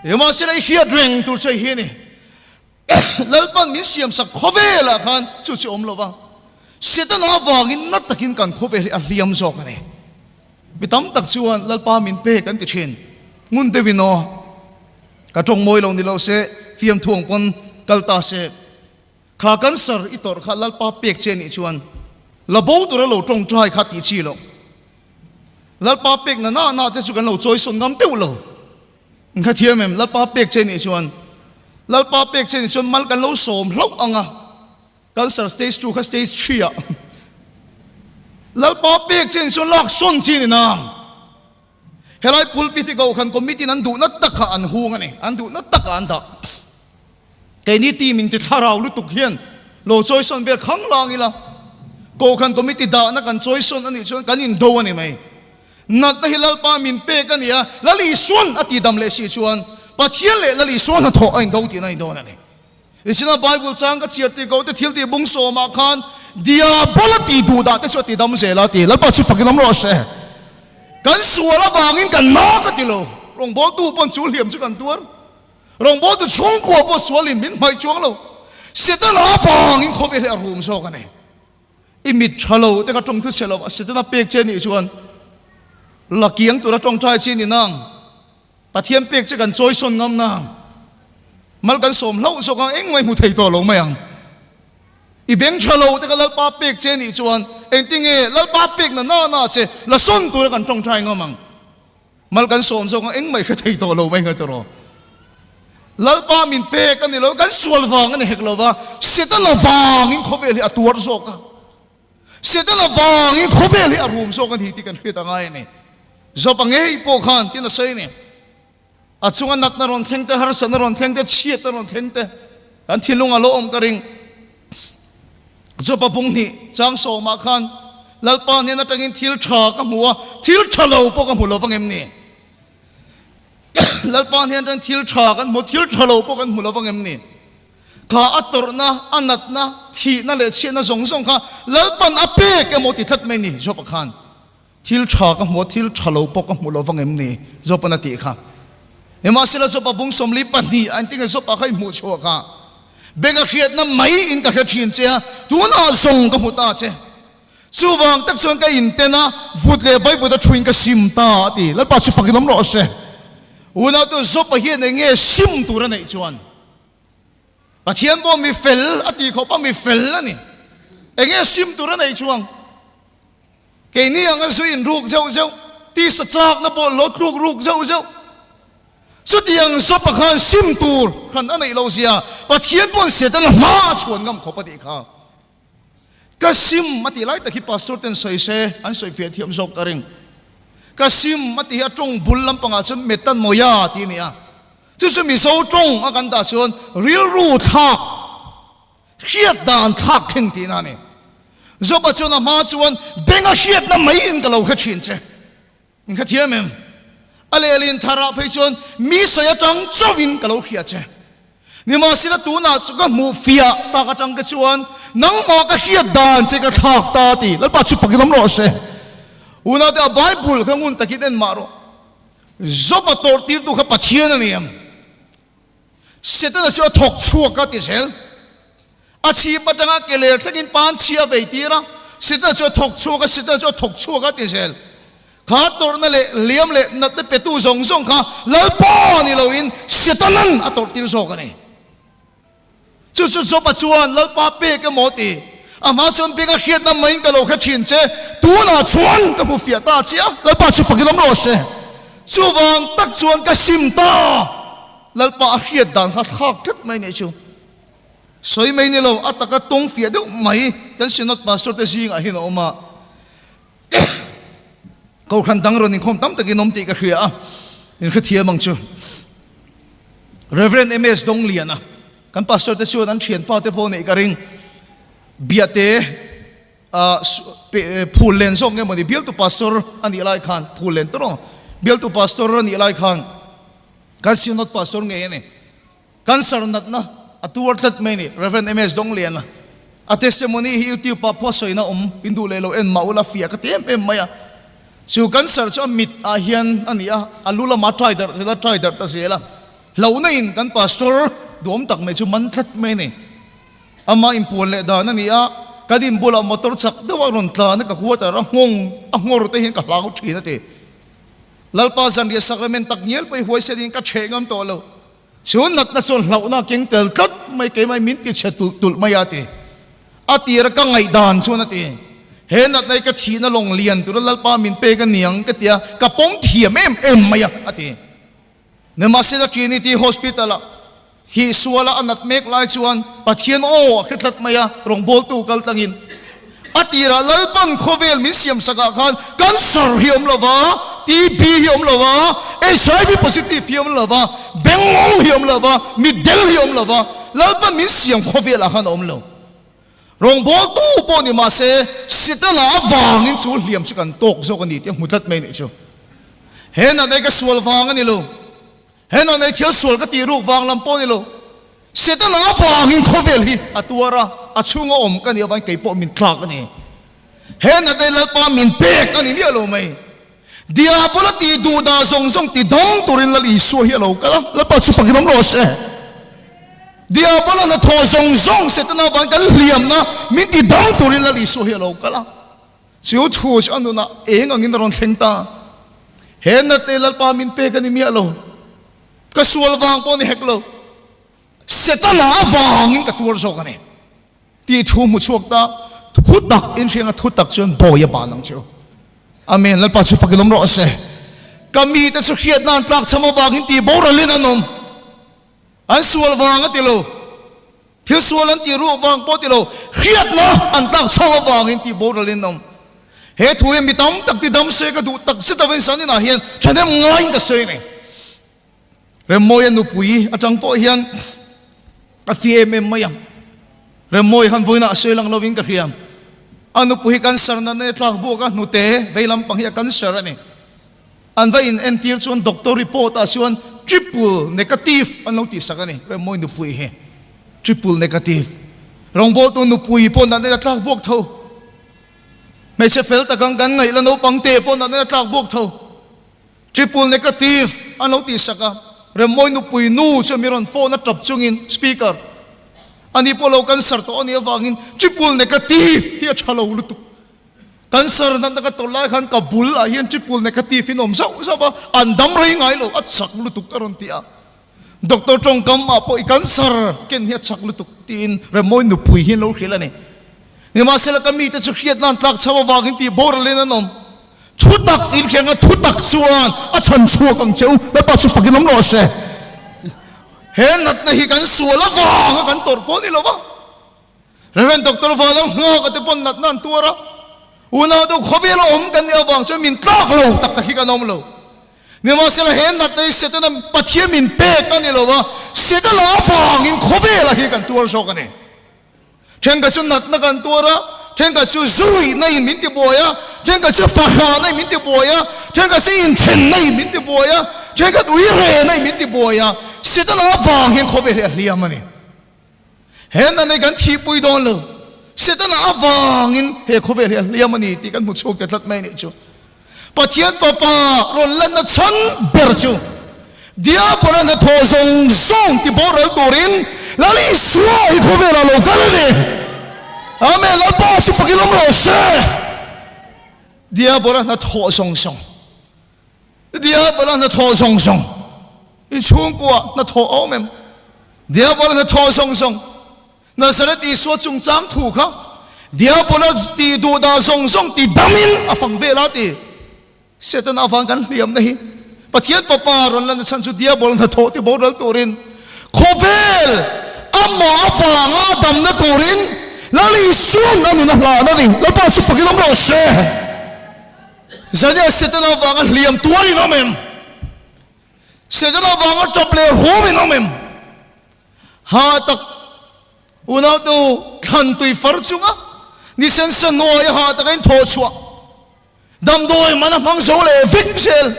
Nimahsela i hriat reng tur chu hei hi a ni. Lalpan min siamsak khawvelah khan chu chu awm lo va, Setana avangin na takin kan khawvel hi a hliam zawk a ni. Mi tam tak chuan Lalpa min pek an ti thin. Ngun deuhin aw, ka tawng mawi lo ni lo se, fiamthu ang pawn kal ta se. Kha cancer i tawrh kha Lalpa pek che nih chuan la bo tura lo tawngtai kha tih chi loh. Lalpa pek na na na che chu kan lo chawi sawn ngam deuh lo. Ka thiam em, Lalpa pek che nih chuan Lalpa pek che nih chuan mal kan lo sawm hlauh ang a, cancer stage 2 kha stage 3 ah Lalpa pek che nih chuan lak sawn chi ni nang. Helai pulpit hi Kohhran Committee in an duhna takah an hung a ni, an duhna takah an dah. Keini team in ti thlarau lutuk hian lo chawi sawn vel khang lang ila, Kohhran Committee dahna kan chawi sawn a nih chuan kan indo a ni mai. Natna hi Lalpa min pek a ni a, Lal Isuan a tihdam leh si chuan Pathian leh Lal Isua hnathawh a indo tihna a indawn a ni. Isina Bible chang ka chhiar tih ko te thil tih bung sawmah khan Diabola tih duh dah te chu a ti dam zel a ti. Lalpa chu fakin awm rawh se. Kan sual avangin kan na ka ti lo. Rawngbawltu pawn chu hliam chu kan tuar. Rawngbawltu chhungkua pawh sualin min hmaih chuang lo. Setana avangin khawvel hi a rum zawk a ni. I mit tha lo te kha tawng thu chhe lo a Setana pek che nih chuan la kiang tura tawngtai chi ni nang. Pathian pek che kan chawi sawn ngam nang. Mal kan sawm hlauh zawk ang engmah i hmu thei tawh lo mai ang. I beng tha lo te kha Lalpa pek che nih chuan engtinge Lalpa pek na na na che la sawn tura kan tawngtai ngam ang. Mal kan sawm zawk ang engmah i hre thei tawh lo mai ngai tawh rawh. Lalpa min pek a ni lo, kan sual vang a ni hek lo va, Setana vangin khawvel hi a tuar zawk a. Setana vangin khawvel hi a rum zawk a ni tih kan hriat a ngai a ni. Job-a ngei pawh khan tin a sawi a ni. A chunga natna rawn thleng te, harsatna rawn thleng te, chhiatna rawn thleng te, kan thinlung a lo awm ka ring. Job-a bung hnih chang sawmah khan Lalpa hnen atangin thil tha ka hmu a, thil tha lo pawh ka hmu lo vang em ni? Lalpa hnen atangin thil tha kan hmu, thil tha lo pawh kan hmu lo vang em ni? Kha a tawrhna, a natna, thihna leh chhiatna zawng zawng kha Lalpan a pek emaw ti tlat mai ni Job-a khan. Thil tha ka hmu a, thil tha lo pawh ka hmu lo vang em ni? Job-a'n a tih kha. Nimahsela Job-a bung 42 a engtinge Job-a kha i hmuh chhuah kha? Beng a hriatna mai in ka hre thin che a, tunah zawng ka hmu ta che. Chuvang tak chuan ka inten a, vut leh vaivut a thuin ka sim ta a ti. Lalpa chu fakin awm rawh se. Unautu Job-a hian enge sim tur a neih chuan? Pathian pawh mi fel a tih khawp a, mi fel a ni. Enge sim tur a neih chuang? Keini anga zu in ruk zeuh zeuh, tisa chakna pawh lo tluk ruk zeuh zeuh. Chutiang zawpa khan sim tur hran a neih lo zia Pathian pawn Setana hma a chhuan ngam khawp a tih kha. Ka sim a tih lai tak hi pastor ten sawi se an sawi fiah thiam zawk ka ring. Ka sim a tih hi a tawng bul lampangah chuan metanoia tih a ni a. Chu chu Mizo tawng a kan dah chuan rilru thlak, hriat dan thlak thleng tihna a ni. Job-a chuan a hma chuan benga hriatna mai in ka lo hre thin che. Min kha thiam em? A lehlin tharah phei chuan mi sawi atang chauhin ka lo hria che. Nimahsela tunah chu ka hmuh fiah tak atang te chuan nangmah ka hriat dan che ka thlak ta ti. Lalpa chu fakin awm rawh se. Unaute a Bible kha ngun takin en mah rawh. Job-a tawrh tirtu kha Pathian a ni em? Setana chu a thawk chhuak a ti zel. A chhip atanga ke ler thlengin pan chhia vei tir a, Setana chu a thawk chhuak a, Setana chu a thawk chhuak a ti zel. Kha tawrhna leh hliam leh natna petu zawng zawng kha Lalpa ni loin Setanan a tawrh tir zawk a ni. Chu chu Job-a chuan Lalpa pek emaw ti. A hma chuan pek a hriatna maiin ka lo hre thin che, tunah chuan ka hmu fiah ta che a, Lalpa chu fakin awm rawh se. Chuvang tak chuan ka sim ta. Lalpa a hriat dan kha thlak tlat mai nih chu. Sawi mai ni lo, a taka tawng fiah deuh mai kan Synod Pastor te zingah hian a awm a. Kohhran dang rawn inkhawm tam takin awm tih ka hria a, min hrethiam ang chu. Rev. MS Dongliana, kan Pastor te chuan an thianpa te pawh neih ka ring. Biate phul len zawk nge mawni bialtu Pastor a nih lai khan, phul len tawh bialtu Pastor a nih lai khan kan Synod Pastor ngei a ni. Cancer natna a tuar tlat mai a ni. Rev. MS Dongliana a testimony hi YouTube ah pawh sawina awm in duh leh lo en mah ula fiah ka ti em em mai a. Chu cancer chu a mit ah hian a ni a, a lu lamah a try darh zel a, try darh ta zel a. Hlauhna in kan pastor duhawm tak mai chu man tlat mai a ni. Amah inpuan leh dan a ni a, kan inbulah motor chak deuh a rawn tlan a, ka quarter a nghawng a nghawr te hian ka hlau thin a ti. Lalpa zanriah sacrament tak ngial pawh i huaisen in ka chheh ngam tawh lo. Chu natna chuan hlauhna a keng tel tlat mai, keimah min ti chhe tulh tulh mai a ti. A tir a ka ngaihdan chuan a ti, He natna hi ka thihna lawng lian tura Lalpa min pek a niang ka ti a, ka pawm thiam em em mai a, a ti. Nimahsela Trinity Hospital-ah hi suala a nat mek lai chuan Pathian aw a hre tlat mai a, rawngbawltu kal tlangin. A tirah Lalpan khawvel min siam sakah khan cancer hi awm lo va, TB hi awm lo va, HIV positive hi awm lo va, bengngawng hi awm lo va, mitdel hi awm lo va, Lalpan min siam khawvelah khan a awm lo. Rawngbawltu pawh ni mahse Setana avangin chu hliam chu kan tawk zawk a ni tih a hmu tlat mai nih chu. He natna hi ka sual vang a ni lo. He natna hi thil sual ka tih ruk vang lam pawh a ni lo. Setana avangin khawvel hi a tuar a, a chhunga awm ka nih avangin kei pawh min tlak a ni. He natna hi Lalpa min pek a ni miah lo mai. Diabola tih duh dah zawng zawng ti dam turin Lal Isua hi a lo kal a, Lalpa chu fakin awm rawh se. Diabola hnathawh zawng zawng Setana avangin kan hliamna min ti dam turin Lal Isua hi a lo kal a. Chu thu chu a nunah eng angin a rawn thleng ta. He natna hi Lalpa min pek a ni miah lo. Ka sual vang pawh a ni hek lo. Setana avangin ka tuar zawk a ni. Tih thu hmu chhuak ta. Thu tak in hriang a thu tak chuan bawi a ban ang che u. Amen. Lalpa chu fakin awm rawh se. Ka mite chu hriatna an tlak cham avangin tih boralin an awm. An sual vang a ti lo. Thil sual an tih ruah vang pawh ti lo, hriatna an tlak chho avangin tih boral in awm. He thu hi mi tam tak ti dam se ka duh tak zet avangin san inah hian thahnem ngaiin ka sawi a ni. Remmawia nupui atang pawh hian a fi em em mai ang. Remmawia khan vawiinah a sawi lang lovin ka hria. A nupui hi cancer natna hi a tlak buak a, hnute vei lampang hi a cancer a ni. An va in entir chuan doctor report ah chuan triple negative an lo tih sak a ni, Remmawi nupui hi triple negative. Rawngbawltu nupui pawh natna a tlak buak tho. Hmeichhe fel tak ang kan ngaih la naupang te pawh natna a tlak buak tho. Triple negative an lo tih sak a, Remmawi nupui nu chuan mi rawn phone a tap chungin speaker ani pawh lo cancer tawh a nih avangin triple negative hi a tha lo lutuk. Cancer natna ka tawrh lai khan ka bul ah hian triple negative in awm zauh zauh a, an dam rei ngai lo, a chak lutuk a rawn ti a. Doctor tawngkam ah pawh i cancer ken hi a chak lutuk tiin Remmawi nupui hi an lo hrilh a ni. Nimahsela ka mite chu hriatna an tlak chho avangin tih boral in an awm. Thu tak in hriang a, thu tak chuan a chhan chhuak ang che u, Lalpa chu fakin awm rawh se. He natna hi kan sual avanga kan tawrh pawh a ni lo va. Rev. Doctor Vanlal Nghaka te pawn natna an tuar a, unau deuh khawvel a awm kan nih avang chuan min tlak lo tak tak hi kan awm lo. Nimahsela he natna hi Setana Pathian min pek a ni lo a, Setana avangin khawvela hi kan tuar zawk a ni. Thenkhat chu natna kan tuar a, thenkhat chu zuihna in min tibuai a, thenkhat chu fahrahna in min tibuai a, thenkhat chu inthenna in min tibuai a, thenkhat uirehna in min tibuai a, Setana avang hian khawvel hi a hliam a ni. He natna hi kan thihpui dawn lo, Setana avangin he khawvel hi a hliam a ni tih kan hmu chhuak ta tlat mai a nih chu. Pathian Fapa rawn lanna chhan ber chu Diabol-a hnathawh zawng zawng ti boral turin Lal Isua hi khawvelah lo kal a ni. Amen. Lalpa chu fakin awm rawh se. Diabol-a hnathawh zawng zawng, Diabol-a hnathawh zawng zawng, i chhungkua hnathawh a awm em? Diabol-a hnathawh zawng zawng, Nazareth Isua chungchang thu kha Diabola tih duh dah zawng zawng ti damin a fang vel a ti. Setana avang kan hliamna hi Pathian Fapa rawn lan chhan chu Diabola hnathawh ti boral turin khawvel amah avanga damna turin Lal Isua'n a nun a hlan a ni. Lalpa chu fakin awm rawh se. Zania Setana avanga hliam tuarin awm em? Setana avanga tap leh rumin awm em? Ha tak unautu thlan tui far chunga ni sensa hnuaia ha taka in thawh chhuah damdawi man a hmang zo leh vek zel.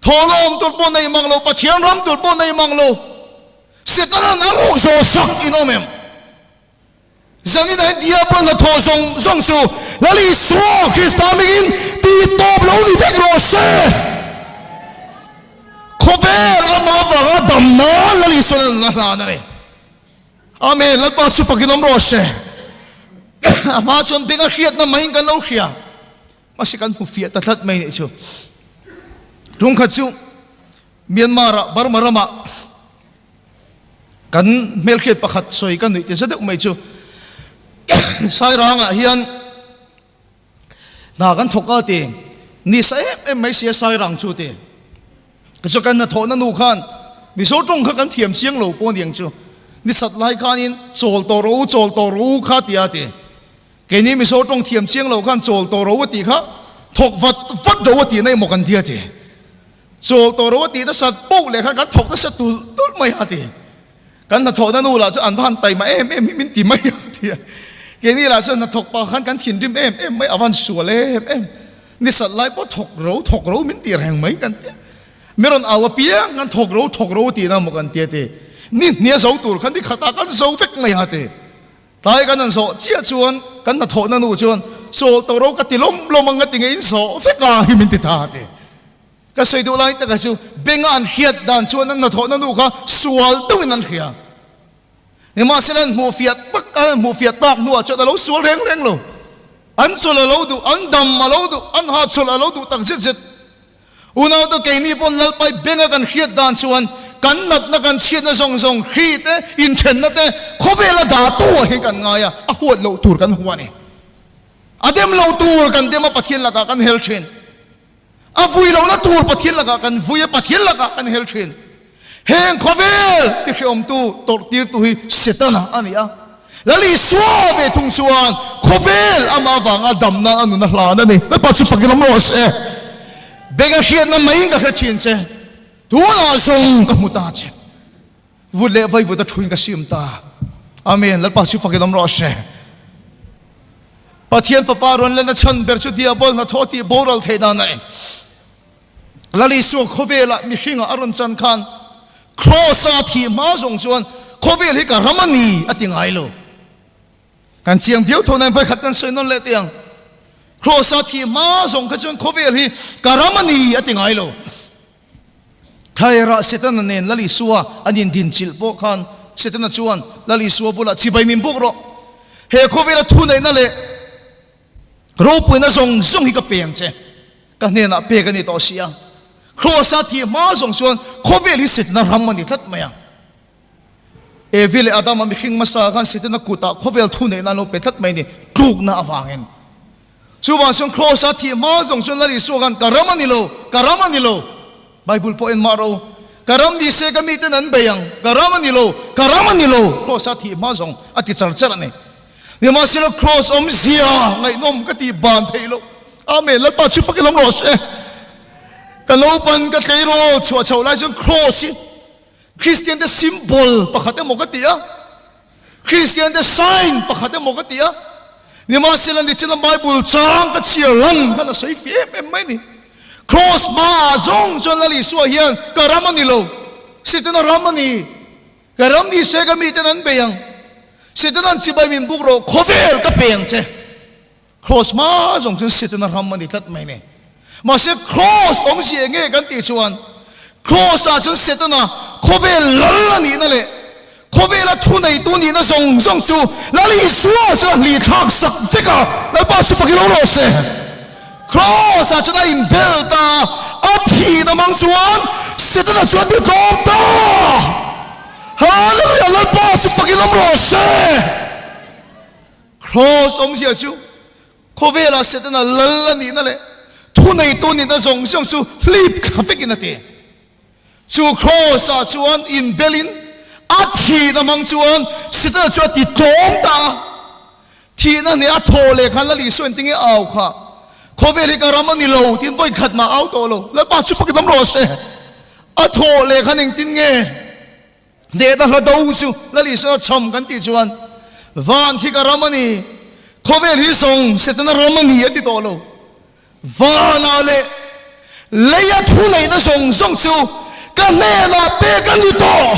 Thawhlawm tur pawh nei mang lo, Pathian ram tur pawh nei mang lo, Setanan a ruk zawh sak in awm em? Zanin ah hian Diabol hnathawh zawng zawng chu Lal Isua Krista hmingin tih tawp lo ni vek rawh se. Khawvel ama avanga dam nan Lal Isua nan a hlan a ni. Amen. Lalpa chu fakin awm rawh se. A hma chuan beng a hriatna maiin kan lo hria. Mahse kan hmu fiah ta tlat mai nih chu. Tungkhat chu Myanmar ah Burma ramah Kan hmelhriat pakhat sawi ka nuih ti za deuh mai chu Sairangah hian hna kan thawk a ti, ni sa em em mai sia Sairang chu ti. Tichuan kan hnathawhna nu khan Mizo tawng kha kan thiam chiang lo pawh aniang chu, ni sat lai khanin chawl tawh rawh u, chawl tawh rawh u kha ti a ti. Keini Mizo tawng thiam chiang lo khan chawl tawh rawh u a tih kha thawk vat vat rawh u a tih na emaw kan ti a ti. Chawl tawh ro a tih nasat poh leh khan kan thawk nasa tulh tulh mai a ti. Kan hnathawhna nu lah chu an va han taima em em hi min ti mai a ti a. Keini lah chuan hnathawk pah khan kan thinrim em em mai, a van sual em em. Ni sat lai pawh thawk ro thawk ro min ti reng mai kan ti a. Mi rawn au apiang khan thawk ro thawk ro tihna maw kan ti a ti. Ni hnia zo tur khan ni khatah kan zo vek mai a ti. Tlai kan han zawh chiah chuan kan hnathawhna nu chuan chawl tawh ro ka ti lawm lawm ang a ti ngei in zawh vek a hi min ti ta a ti. Ka sawi duh lai takah chu benga an hriat dan chuan an hnathawhna nu kha sual deuhin an hria. Nimahsela an hmuh fiah tak an hmuh fiah tak hnuah chuan a lo sual reng reng lo. An chawlh a lo duh, an dam a lo duh, an hahchawlh a lo duh tak zet zet. Unaute keini pawn Lalpai benga kan hriat dan chuan kan natna kan chhiatna zawng zawng hri te, inthenna te khawvela dah tu ah hian kan ngai a, a huat loh tur kan hua a ni. A dem lo tur kan dem a Pathian lakah kan hel thin. A vui lohna tur Pathian lakah kan vui a, Pathian lakah kan hel thin. Heng khawvel ti hreawmtu tawrh tirtu hi Setana a ni a. Lal Isua ve thung chuan khawvel amah avanga damna a nun a hlan a ni. Lalpa chu fakin awm rawh se. Beng a hriatna maiin ka hre thin che. Tunah zawng ka hmu ta che. Vut leh vaivut a thuin ka sim ta. Amen. Lalpa chu fakin awm rawh se. Pathian Fapa rawn lenna chhan ber chu Diabol hnathawh tih boral theih dan a ni. Lal Isua khawvelah mihringah a rawn chan khan Kraws-a thih hma zawng chuan khawvel hi ka ram a ni a ti ngai lo. Kan chiang viau tho nain vawikhat kan sawi nawn leh teh ang. Kraws-a thih hma zawng kha chuan khawvel hi ka ram a ni a ti ngai lo. Thlairah Setana nen Lal Isua an indinchilh pawh khan Setana chuan Lal Isua bulah chibai min buk rawh. He khawvela thuneihna leh Ropuina zawng zawng hi ka pe ang che, ka hnenah pek a ni tawh si a. Kraws-a thih hma zawng chuan khawvel hi Setana ram a ni tlat mai a. Evi leh Adama mihring hmasa khan Setana kutah khawvel thuneihna an lo pe tlat mai a ni, tlukna avangin. Chuvang chuan Kraws-a thih hma zawng chuan Lal Isua khan ka ram a ni lo, ka ram a ni lo. Bible pawh en mah ro, ka ram ni se ka miten an bei ang, ka ram a ni lo, ka ram a ni lo, Kraws-a thih hma zawng a ti char char a ni. Nimahsela Kraws awmzia ngaihnawm ka tih ban theih loh. Amen. Lalpa chu fak i lam rawh se. Ka naupan ka tleirawl chhuah chhoh lai chuan Kraws hi Kristian te symbol pakhat emaw ka ti a, Kristian te sign pakhat emaw ka ti a. Nimahsela nichina Bible chang ka chhiar lang khan a sawi fih em em mai ni. Kraws hmaah zawng chuan Lal Isua hian ka ram a ni lo, Setana ram a ni. Ka ram ni se ka miten an bei ang, Setana'n chibai min buk rawh, khawvel ka pe ang che. Kraws hma zawng chuan Setana ram a ni tlat mai ni. Mahse kraws awmzia eng nge kan tih chuan, kraws ah chuan Setana khawvel lal a nihna leh khawvela thuneitu nihna zawng zawng chu Lal Isua chuan a hli thlak sak vek a, Lalpa chu fak i lo rawh se. Kraws ah chuan a inbel ta, a thihna mang chuan Setana chuan ti tlawm ta. Hallelujah! Lalpa chu fak i lawm rawh se. Kraws awmzia chu khawvelah Setana lal a nihna leh thuneitu nihna zawng zawng chu hlip thla vekin a ti. Chu kraws ah chuan inbelin a thihna mang chuan Setana chu a ti tlawm ta a. Thihna hneh a thaw leh khan Lal Isua in tinge au kha? Khawvel hi ka ram a ni lo tiin vawi khat mah au tawh lo. Lalpa chu fak i dam rawh se. A thaw leh khan engtin nge hnehna hla do chu Lal Isua a cham kan tih chuan van khi ka ram a ni, khawvel hi zawng Setana ram a ni a ti tawh lo. Vanah leh leia thuneihna zawng zawng chu ka hnenah pek a ni tawh.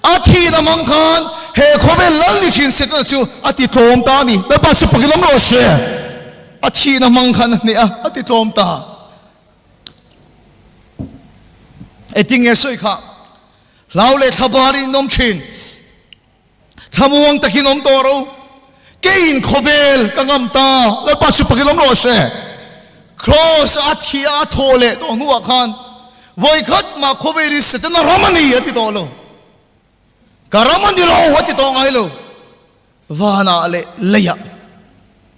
A thihna hmang khan he khawvel lal ni thin Setana chu a ti tlawm ta a ni. Lalpa chu fakin awm rawh se. A thihna hmang khan a hneh a, a ti tlawm ta. Engtin nge sawi kha? Hlau leh thlabar in awm thin. Thlamuang takin awm tawh ro. Keiin khawvel ka ngam ta. Lalpa chu fakin awm rawh se. Kraws a thi a thaw leh tawh hnuah khan vawi khat mah khawvel hi Setana ram a ni a ti tawh lo. Ka ram a ni lo a ti tawh ngai lo. Vanah leh leiah,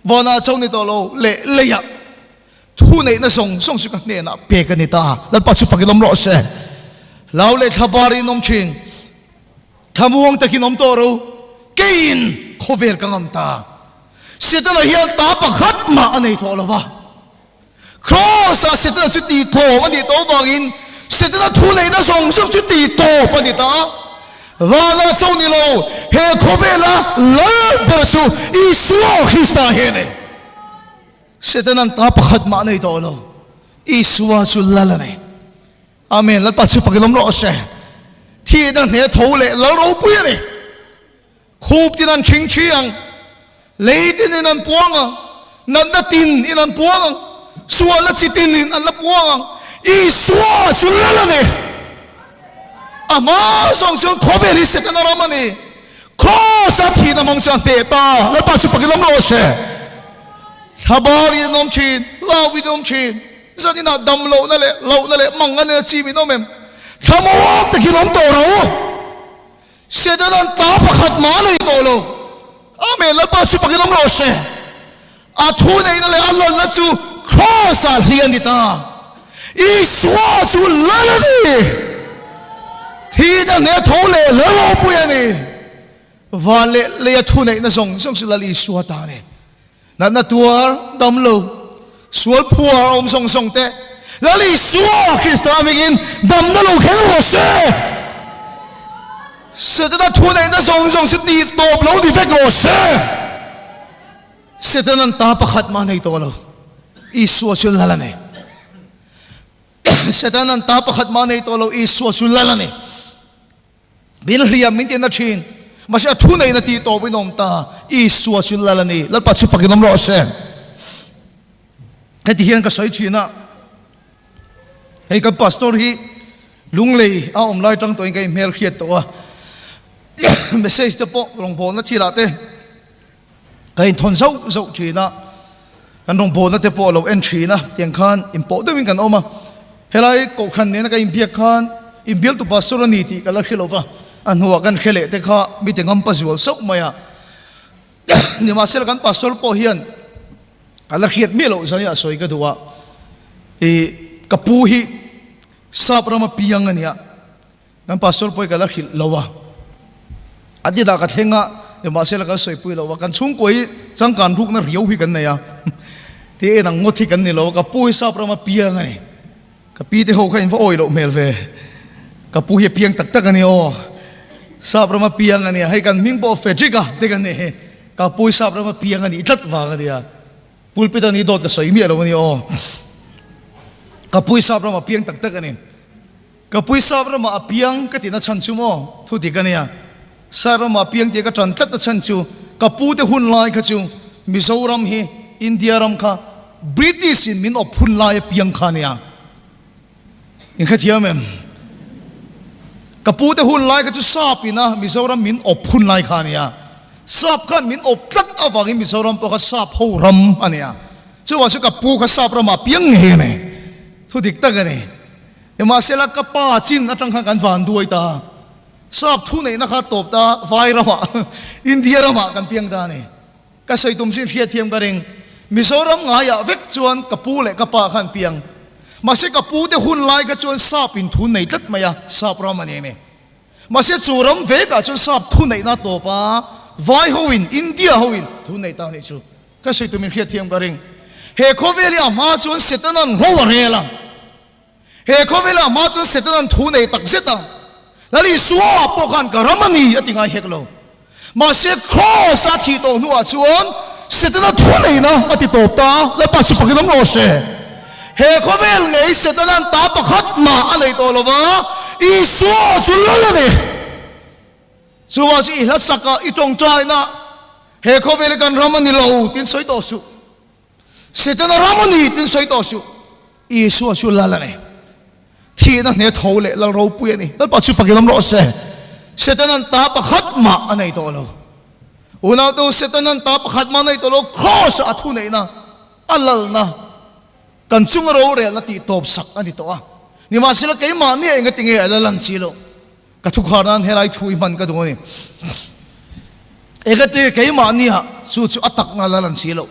vanah chauh ni tawh lo, leh leiah thu neihna zawng zawng chu ka hnenah pek a ni ta. Lalpa chu fakin awm rawh se. Hlau leh thlabar in awm thin. Thlamuang takin awm tawh ro, keiin khawvel ka ngam ta. Setana hian ta pakhat mah a nei tawh lo va. Kraws-ah Setana chu tihtlawm a nih tawh avangin Setana thu neihna zawng zawng chu tihtawp a ni ta a. Vana chauh ni lo, he khawvela lal ber chu Isua Krista hi a ni. Setana'n ta pakhat mah a nei tawh lo, Isua chu lal a ni. Amen, Lalpa chu fakin awm rawh se. Thihna hne tho leh lal ropui a ni. Khup tin an thing thi ang, lei tin in an puang ang, natna tin in an puang ang, sualna chi tin in an la puang ang. Isua chu lal a ni. A hma zawng chuan khawvel hi Setana ram a ni. Kraws a thihna hmang chuan hneh ta. Lalpa chu fakin awm rawh se. Thlabar in an awm thin, hlau in an awm thin. Zan inah dam lohna leh lohna leh mang a nena chi min awm em? Thlamuang takin awm tawh ro. Setana'n ta pakhat mah a nei tawh lo. Amen, Lalpa chu fakin awm rawh se. A thu neihna leh a lalna chu Kraws-ah hli a ni ta. Isua chu lal a ni. Thihna hneh tho leh lal ropui a ni. Van leh leia thu neihna zawng zawng chu Lal Isua ta a ni. Natna tuar dam lo, sual phuar awm zawng zawng te, Lal Isua Krista hmingin damna lo thleng rawh se. Setana thuneihna zawng zawng chu tih tawp lo ni vek rawh se. Setana'n ta pakhat mah nei tawh lo, Isua chu Lal a ni. Setana'n ta pakhat mah nei tawh lo, Isua chu Lal a ni. Min hliam min ti na thin. Mahse a thu neihna tih tawp in awm ta. Isua chu lal a ni. Lalpa chu fakin awm rawh se. Heti hian ka sawi thin a. Hei kan pastor hi lunglei a awm lai tang tawhin ka inhmel hriat tawh a. Message te pawh rawngbawlna thilah te ka inthawn zauh zauh thin a, kan rawngbawlna te pawh a lo en thin a, tiang khan inpawh deuhin kan awm a, helai kohhran nena ka inbiak khan inbialtu pastor a ni tih ka la hre lo va, a hnuah kan hre leh te kha mite ngampa zual sauh mai a, nimahsela kan pastor pawh hian a la hriat miah loh zan hi a sawi ka duh a, ih ka pu hi sap rama piang a nia. Kan pastor pawh hi ka la hrilh lo a, a ti dah ka thleng a. Nimahsela kan sawipui lo a, kan chhungkua hi changkan rukna riau hi kan nei a, ti en ang ngawt hi kan ni lo a, ka pu hi sap rama piang a ni. Ka pi te ho kha in va awi loh hmel ve, ka pu hi a piang tak tak a ni aw, sap rama piang a nia, hei kan hming pawh Frederick a te kan ni hi, ka pu hi sap rama piang a nih tlat vang a nia, pulpit a ni dawt ka sawi miah lo a ni aw, ka pu hi sap rama piang tak tak a ni. Ka pui sap ramah a piang ka tihna chhan chu maw? Thu dik a nia. Sap ramah a piang tih ka tan tlatna chhan chu ka pute hun lai kha chu Mizoram hi India ram kha British in min awp hun lai a piang kha a nia. In hrethiam em? Ka pute hun lai kha chu sap in a Mizoram min awp hun lai kha a nia. Sap khan min awp tlat avangin Mizoram pawh kha sap ho ram a nia. Chuvang chu ka pu kha sap ramah a piang ngei a ni. Thu dik tak a ni. Nimahsela ka pa chin atang khan kan van duai ta. Sap thu neihna kha tawp ta vai ramah, India ramah kan piang ta a ni. Ka sawi tum zin hriatthiam ka ring. Mizoram ngaiah vek chuan ka pu leh ka pa khan piang. Mahse ka pu te hun lai kha chuan sap in thu nei tlat mai a, sap ram a ni a ni. Mahse chu ram vekah chuan sap thu neihna tawp a, vai hoin, India hoin thu nei ta a nih chu. Ka sawi tum in hriatthiam ka ring. He khawvel hi a hma chuan Setanan ro a rel a. He khawvela hma chuan Setanan thu nei tak zet a, Lal Isua pawh khan ka ram a ni a ti ngai hek lo. Mahse Kraws a thih tawh hnuah chuan Setana thu neina a ti tawp ta, Lalpa chu fakin awm rawh se. He khawvel ngei Setanan ta pakhat mah a nei tawh lo va, Isua chu Lal a ni. Chuvang chu i hlasaka i tawngtaina he khawvel hi kan ram a ni lo tiin sawi tawh suh. Setana ram a ni tin sawi tawh suh. Isua chu lal a ni. Thihna hne tho leh lal ropui a ni. Lalpa chu fakin awm rawh se. Setanan ta pakhat mah a nei tawh lo. Unautu Setanan ta pakhat mah a nei tawh lo. Kraws ah a thu neihna, a lalna, kan chunga rorelna tih tawp sak a ni tawh a. Nimahsela keimahni a engati nge a la lan si loh. Ka thukhar nan helai thu i hman ka duh a ni. Engati keimahni ah chu chu a tak ngal a lan si loh.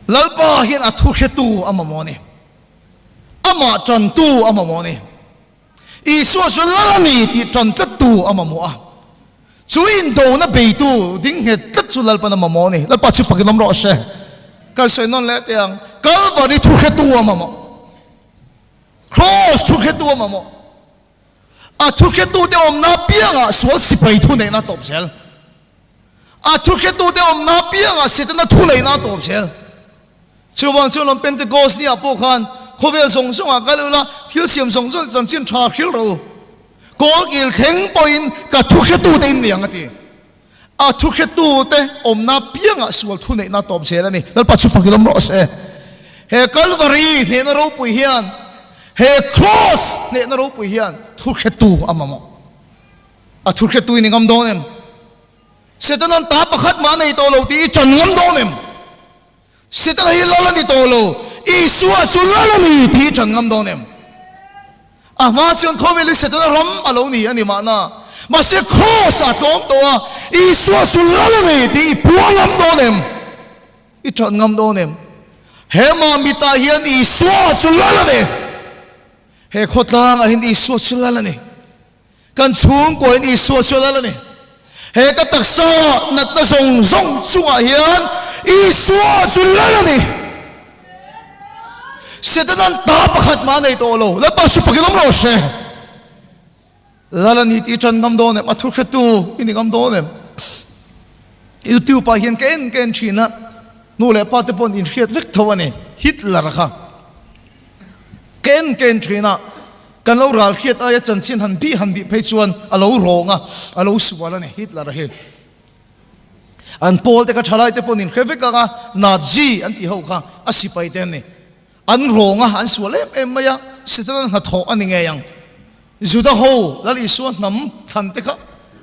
Lalpa hian a thu hretu a mamawh a ni. Amah tantu a mamawh a ni. Isua chu lal a ni tih tan tlattu a mamawh a. Chu indona beitu ding nghet tlat chu Lalpan a mamawh a ni. Lalpa chu fakin awm rawh se. Kan sawi nawn leh teh ang. Kalvari thu hretu a mamawh. Kraws thuhretu a mamawh. A thuhretute awmna apiangah sual sipai thuneihna a tawp zel. A thuhretute awmna apiangah Setana thuneihna a tawp zel. Chuvang chuan lawm Pentecost ni ah pawh khan khawvel zawng zawngah kal ula thil siam zawng zawng chanchin tha hril rawh u. Kawl kil thleng pawhin ka thuhretute in ni ang a ti. A thuhretute awmna piangah sual thuneihna a tawp zel a ni. Lalpa chu fakin awm rawh se. He Kalvari hnehna ropui hian, he Kraws hnehna ropui hian thuhretu a mamawh. A thuhretu i ni ngam dawn em? Setanan ta pakhat mah a nei tawh lo tih i chan ngam dawn em? Setana hi lal a ni tawh lo, Isua chu lal a ni tih i ṭan ngam dawn em? A hma chuan khawvel hi Setana ram a lo ni a ni mahna, mahse Kraws ah tlawm tawh a, Isua chu lal a ni tih i puang ngam dawn em? I ṭan ngam dawn em? He Mamitah hian Isua chu lal a ni. He khawtlangah hian Isua chu lal a ni. Kan chhungkuain Isua chu a lal a ni. He ka taksa natna zawng zawng chungah hian Isua chu lal a ni. Setanan ta pakhat mah a nei tawh lo. Lalpa chu fakin awm rawh se. Lal a ni tih i ṭan ngam dawn em? A thu hretu i ni ngam dawn em? YouTube ah hian ka en ka en ṭhin a, nu leh pa te paw'n inhriat vek tho a ni. Hitler kha. Ka en ka en thin a, kan lo ral hriat aia chanchin han bih han bih phei chuan a lo rawng a, a lo sual a ni Hitler a hi. An pawl te kha thalai te pawhin hre vek ang a, Nazi an tih ho kha a sipai te an ni. An rawng a, an sual em em mai a, Satan hnathawh a ni ngei ang. Juda ho Lal Isua hnam thlan te kha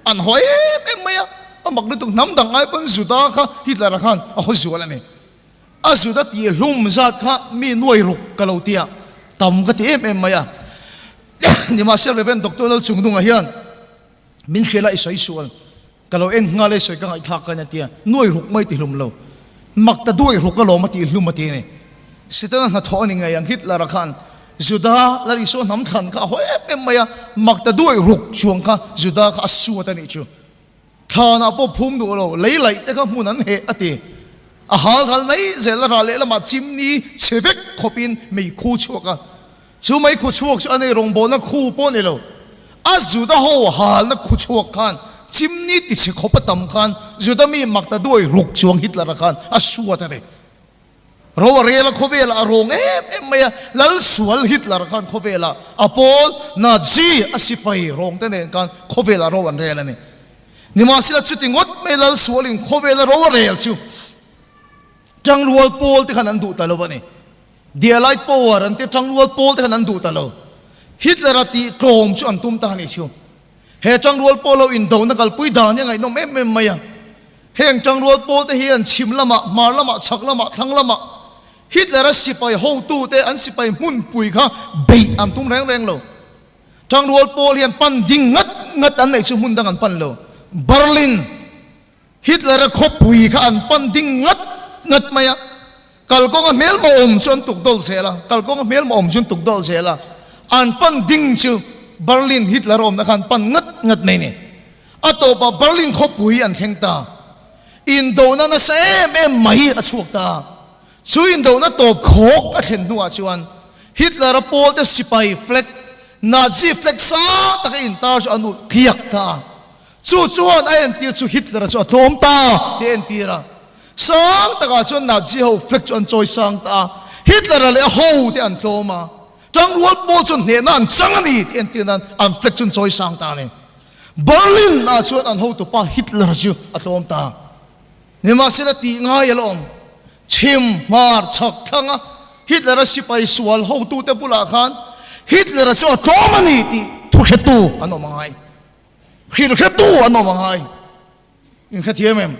an haw em em mai a, a mak lutuk hnam dang ai pawn Juda kha Hitler a khan a haw zual a ni. A zut a tih hlum zat kha mi nuai ruk ka lo tia tam ka ti em em mai a. Nimahsela Rev. Doctor Lalchungnunga hian min hrial a i sawi sual ka lo en nghal e i sawi ka ngaihthlak khan a tia nuai ruk mai ti hlum lo mak ta duai ruk alawm a tih hlum a ti a ni. Setana hnathawh a ni ngei ang Hitler-a khan Juda Lal Isua hnam thlan kha a haw em em mai a mak ta duai ruk chuang kha Juda kha a suat a nih chu. Thlanah pawh phum duh lo, lei laih te kha hmun an heh a ti. A hal ral mai zel a rah lehlamah chimni chhe vek khawpin mei khu chhuak a. Chu mei khu chhuak chu a nei rawngbawlna khu pawh ni lo. A Juda ho halna khu chhuak khan chimni ti chhe khawp a tam khan Juda mi mak ta duai ruk chuang Hitler-a khan a suat a ni. Ro a rel a khawvelah a rawng em em mai a, Lal sual Hitler khan khawvelah a pawl Nazi a sipai rawng te nen khan khawvelah ro an rel a ni. Nimahsela chuti ngawt mai Lal sualin khawvela ro a rel chu Tangrual pawl te khan an duh ta lo a ni. The Allied Power an tia Tangrual pawl te khan an duh ta lo. Hitler-a tih tlawm chu an tum ta a nih chu. He Tangrual pawl ho indona kalpui dan hi a ngaihnawm em em mai a. Heng tangrual pawlte hian chhim lamah, hmar lamah, chhak lamah, thlang lamah Hitler-a sipai hotute an sipai hmunpui kha beih an tum reng reng lo. Tangrual pawl hian pan ding ngat ngat an neih chu hmun dang an pan lo. Berlin, Hitler-a khawpui kha an pan ding ngat ngat mai a. Kalkawnga hmelma awm chu an tuk dawlh zel a, kalkawnga hmelma awm chu an tuk dawlh zel a. An pan ding chu Berlin Hitler awmna kha an pan ngat ngat mai a ni. A tawpah Berlin khawpui an thleng ta. Indona nasa em em mai a chhuak ta. Chu indona tawp khawk a thlen hnuah chuan Hitler-a pawlte sipai flag, Nazi flag sang taka intar chu an ulh tliak ta a. Chu chuan a entir chu Hitler-a chu a tlawm ta tih a entir a. Sang takah chuan Nazi ho flag chu an chawi sang ta a. Hitler-a leh a hote an tlawm a. Tangrual pawl chuan hnehna an chang a ni tih entir nan an flag chu an chawi sang ta a ni. Berlin ah chuan an hotupa Hitler chu a tlawm ta. Nimahsela tih ngai a la awm. Chhim, hmar, chhak, thlang a Hitler-a sipai sual hotute bulah khan Hitler-a chu a tlawm a ni tih thuhretu an awm a ngai. Hrilhretu an awm a ngai. Inhrethiam em?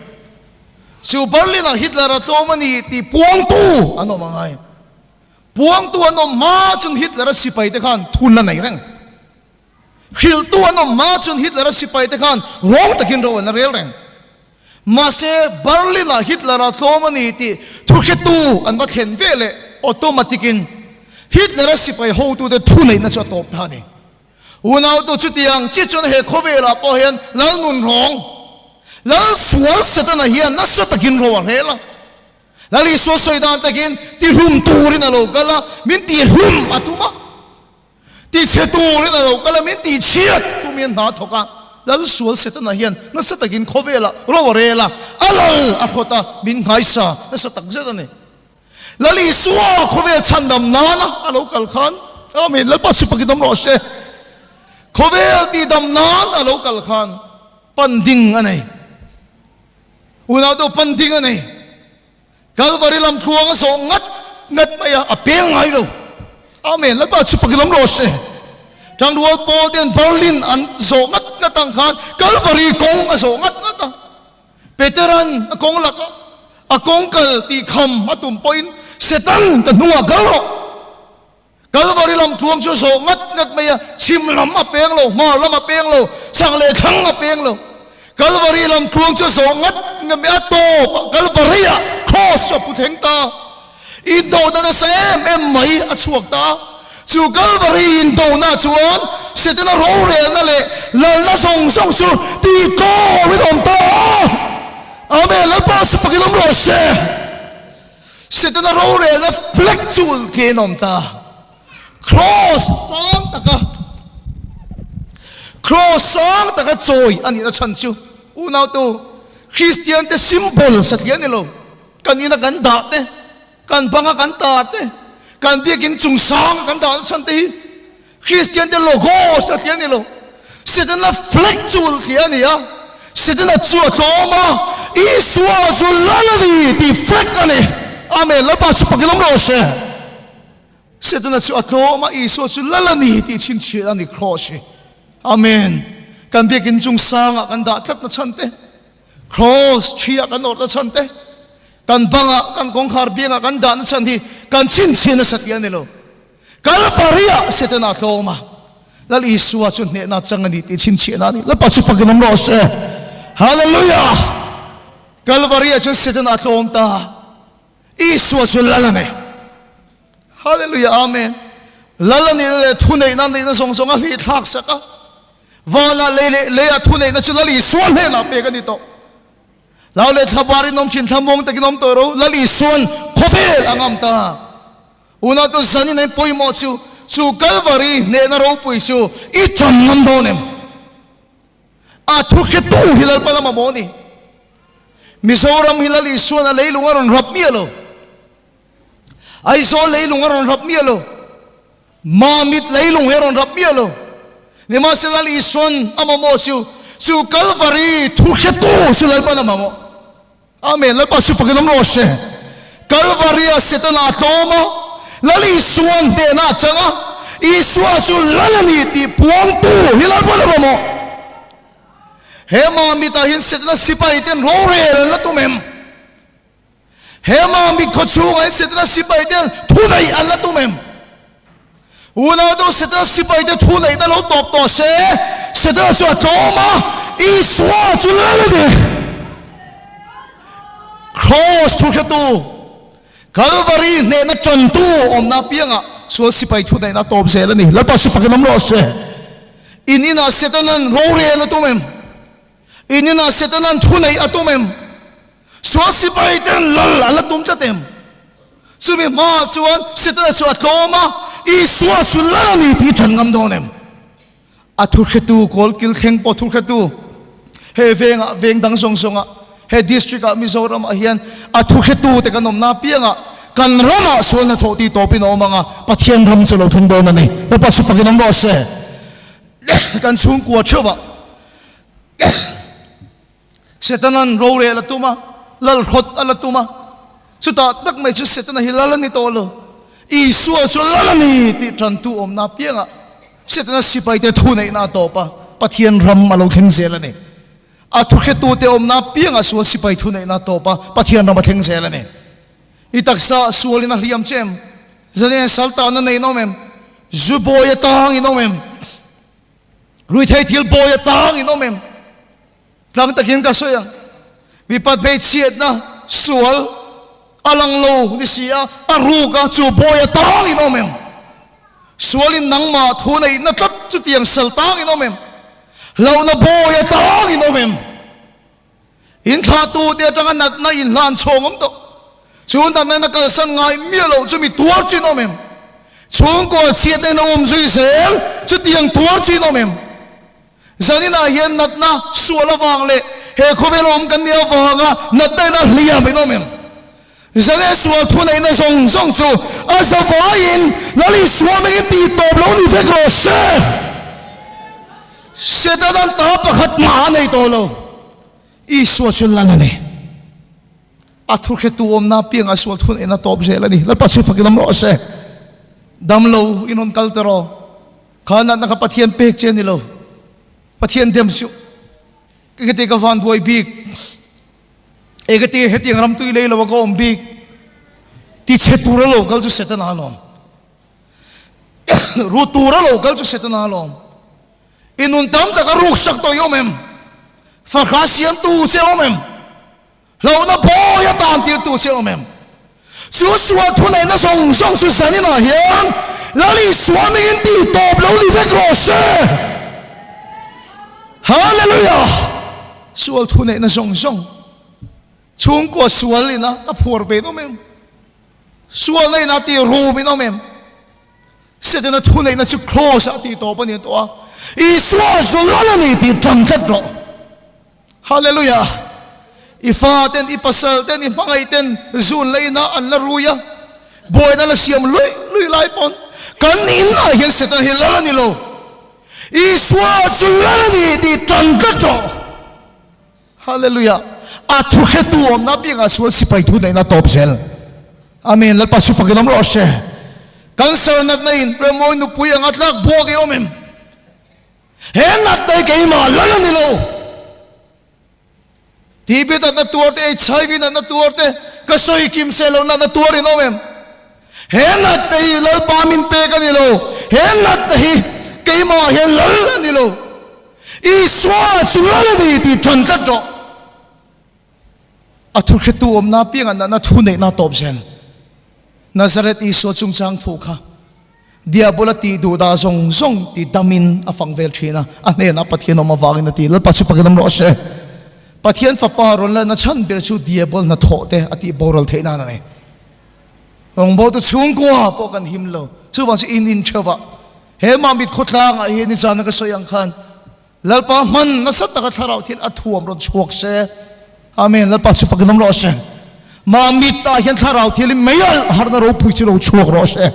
Chu Berlin ah Hitler-a tlawm a ni tih puangtu an awm a ngai. Puangtu an awm hma chuan Hitler-a sipaite khan thun la nei reng. Hrilhtu an awm hma chuan Hitler-a sipaite khan rawng takin ro an la rel reng. Mahse, Berlin-ah Hitler-a tlawm a ni tih thuhretu an va thlen ve leh automatic-in Hitler-a sipai hotute thuneihna chu a tawp ta a ni. Unautu chutiang chi chuan he khawvelah pawh hian Lal nun rawng, Lal sual Setana hian nasa takin ro a rel a. Lal Isua sawi dan takin tihlum turin a lo kal a, min tihlum a tum a. Tichhe turin a lo kal a, min tihchhiat tumin hna thawk a, Lal sual Setana hian nasa takin khawvelah ro a rel a, a lal a hrawt a, min nghaisa nasa tak zet a ni. Lal Isua khawvel chhandam nana a lo kal khan, Amen, Lalpa chu fakin awm rawh se, khawvel tihdam nan a lo kal khan pan ding a nei. Unau deuh pan ding a nei. Kalvari lam tluang a zawh ngat ngat mai a, a peng ngai lo. Amen. Lalpa chu fakin awm rawh se. Tangrual pawl ten Berlin an zawh ngat ngat ang khan Kalvari kawng a zawh ngat ngat a. Peteran a kawng lak a, a kawng kal tih kham a tum pawhin Setan ka hnungah kal rawh. Kalvari lam tluang chu a zawh ngat ngat mai a, chhim lam a peng lo, hmar lam a peng lo, chak leh thlang a peng lo. Kalvari lam tluang chu a zawh ngat ngat mai a, tawp ah Kalvari ah Cross chu a pu thleng ta. Indona nasa em em mai a chhuak ta. Chu Kalvari indona chuan Setana rorelna leh lalna zawng zawng chu tih tawrin a awm ta a. Amen, Lalpa chu fakin awm rawh se. Setana rorelna flag chu ulh an awm ta. Cross sang taka Cross sang taka chawi a nihna chhan chu unautu Kristian te symbol satliah a ni lo. Kan ina kan dah te, kan banga kan tar te, kan biakin chung sanga kan dahna chhan te hi Kristian te logo satliah a ni lo. Setana flag chu ulh a ni a, Setana chu a tlawm a, Isua chu lal a ni tih flag a ni. Amen. Lalpa chu fak ilawm rawh se. Setana chu a tlawm a, Isua chu lal a ni tih chhinchhiah a ni cross hi. Amen. Kan biakin chung sangah kan dah tlat na chhan te, cross ṭhi ah kan awrh na chhan te, kan bangah kan kawngkhar biangah kan dah na chhan hi kan chhinchhiah nasa tih a ni lo. Kalvari-ah Setana a tlawm a, Lal Isua chu hnehna chang a ni tih chhinchhiahna a ni. Lalpa chu fakin awm rawh se. Hallelujah! Kalvari-ah chuan Setana a tlawm ta. Isua chu Lal a ni. Hallelujah! Amen. Lal a nihna leh thuneihna a nihna zawng zawng a hlih thlak sak a. Vanah lei leh leiah thuneihna chu Lal Isua hnenah pek a ni tawh. Hlau leh thlabar in awm thin, thlamuang takin awm tawh ro, Lal Isua'n khawvel a ngam ta. Unau zanin ain pawimawh chu, chu Kalvari hnehna ropui chu i ṭan ngam dawn em? A thu hretu hi Lalpa lama maw ni? Mizoram hi Lal Isua'n a leilung a rawn rap miah lo. Aizawl leilung a rawn rap miah lo. Mamit leilung hi a rawn rap miah lo. Nimahsela Lal Isua'n a mamawh chu, chu Kalvari thu hretu chu Lalpa'n a mamawh. Amen. Lalpa chu fakin awm rawh se. Kalvari-a Setana a tlawm a, Lal Isua'n hnehna a chang a, Isua chu Lal a ni tih puangtu hi Lalpa'n a mamawh. He Mamitah hian Setana sipaiten rorel an la tum em? He Mamit khaw chhungah hian Setana sipaiten thu neih an la tum em? Unau deuh Setana sipaite thu neihna lo tawp tawh se, Setana chu a tlawm a, Isua chu lal a ni. Kraws thu hretu, Kalvari hnehna tantu awmna apiangah sual sipai thu neihna a tawp zel a ni. Lalpa chu fakin awm rawh se. In inah Setana'n rorel a tum em? In inah Setana'n thu neih a tum em? Sual sipai ten lal an la tum tlat em? Chumi hmaah chuan Setana chu a tlawm a, Isua chu lal a ni tih ṭhan ngam dawn em? A thuhretu kawl kil thleng pawh thuhretu he vengah veng dang zawng zawngah he district ah Mizoramah hian a thuhretu te kan awmna apiangah kan ramah sual hnathawh tih tawpin a awm ang a, Pathian ram chu lo thleng dawn a ni. Lalpa chu fakin awm rawh se. Kan chhungkua theuhah Setana'n rorel a tum a, lalhrawt a la tum a. Chutah tak mai chu Setana hi lal a ni tawh lo. Isua chu lal a ni tih tantu awmna apiangah Setana sipaite thuneihna a tawp a, Pathian ram a lo thleng zel a ni. A thuhretute awmna apiangah sual sipai thuneihna a tawp a, Pathian ram a thleng zel a ni. I taksa sualin a hliam che em? Zane saltana nei in awm em? Zu bawi atang in awm em? Ruithei thil bawi atang in awm em? Tlang takin ka sawi ang, mipat hmeichhiatna sual a lang lo ni si a, a ruk a, chu bawi a tang in awm em? Sualin nangmah thu neihna tlat chutiang sal tang in awm em? Hlauhna bawi a tang in awm em? In thlahtute atanga natna in hlan chhawng awm tawh. Chu natna in a kalsan ngai miah loh chu mi tuar chin awm em? Chhungkua chhiatna in a um zui zel chutiang tuar chin awm em? Zaninah hian natna sual avang leh he khawvel awm kan nih avanga natna in a hliam in awm em? Zane sual thuneihna zawng zawng chu a zavaiin Lal Isua mengin tih tawp lo ni vek rawh se. Setanan ta pakhat mah a nei tawh lo. Isua chu Lal a ni. A thuhretu awmna apiangah sual thuneihna tawp zel a ni. Lalpa chu fakin awm rawh se. Damlo in rawn kal tawh rawh. Kha natna kha Pathian pek che a ni lo. Pathian dem suh. Engati ka van buai bik? Engati hetiang ram tui lei lo a ka awm bik? Ti chhe tur a lo kal chu Setana alawm. Ru tur a lo kal chu Setana alawm. I nun tam tak a ruk sak tawh i awm em? Fahrah siamtu che awm em? Hlauhna bawi a tan tirtu che awm em? Chu sual thuneihna zawng zawng chu zaninah hian Lal Isua mingin tih tawp lo ni vek rawh se. Hallelujah! Sual thuneihna zawng zawng chhungkua sual ina a phuar ve in awm em? Sualna ina tih rum in awm em? Setana thuneihna chu Kraws ah tih tawp a ni tawh a, Isua zu lal a ni tih ṭang tlat rawh. Hallelujah! I fa ten, i pasal ten, i hmangaih ten zun la inah an la rui a, buaina la siam lui lui lai pawn kan inah hian Satan hi lal a ni lo. Isua chu lal a ni tih tan tlat rawh. Hallelujah! A thu hretu awmna apiangah chuan sipai thu neihna tawp zel. Amen. Lalpa chu fakin awm rawh se. Cancer natna in Remawi nupui anga tlak buak i awm em? He natna hi keimah lal a ni lo. TB natna tuar te, HIV natna tuar te, ka sawi kim se lo natna tuar in awm em? He natna hi Lalpa min pek a ni lo. He natna hi keimah hian lal a ni lo. Isua chu lal a ni tih ṭan tlat rawh. A thuhretu awmna apiangah natna thu neihna tawp zel. Nazareth Isua chungchang thu kha. Diabola tih duh dah zawng zawng ti damin a fang vel thin a, a hnenah Pathian awm avangin a ti. Lalpa chu fakin awm rawh se. Pathian fapa rawn lanna chhan ber chu Diabol hnathawh te a tih boral theih nan a ni. Rawngbawltu chhungkua pawh kan him lo. Chuvang chu in in theuh ah he Mamit khawtlang ah hian nizana ka sawi ang khan Lalpa hman nasa taka thlarau thil a thuam rawn chhuak se. Amen. Lalpa chu fakin awm rawh se. Mamit ah hian thlarau thil in mei alh harna ropui chu lo chhuak rawh se.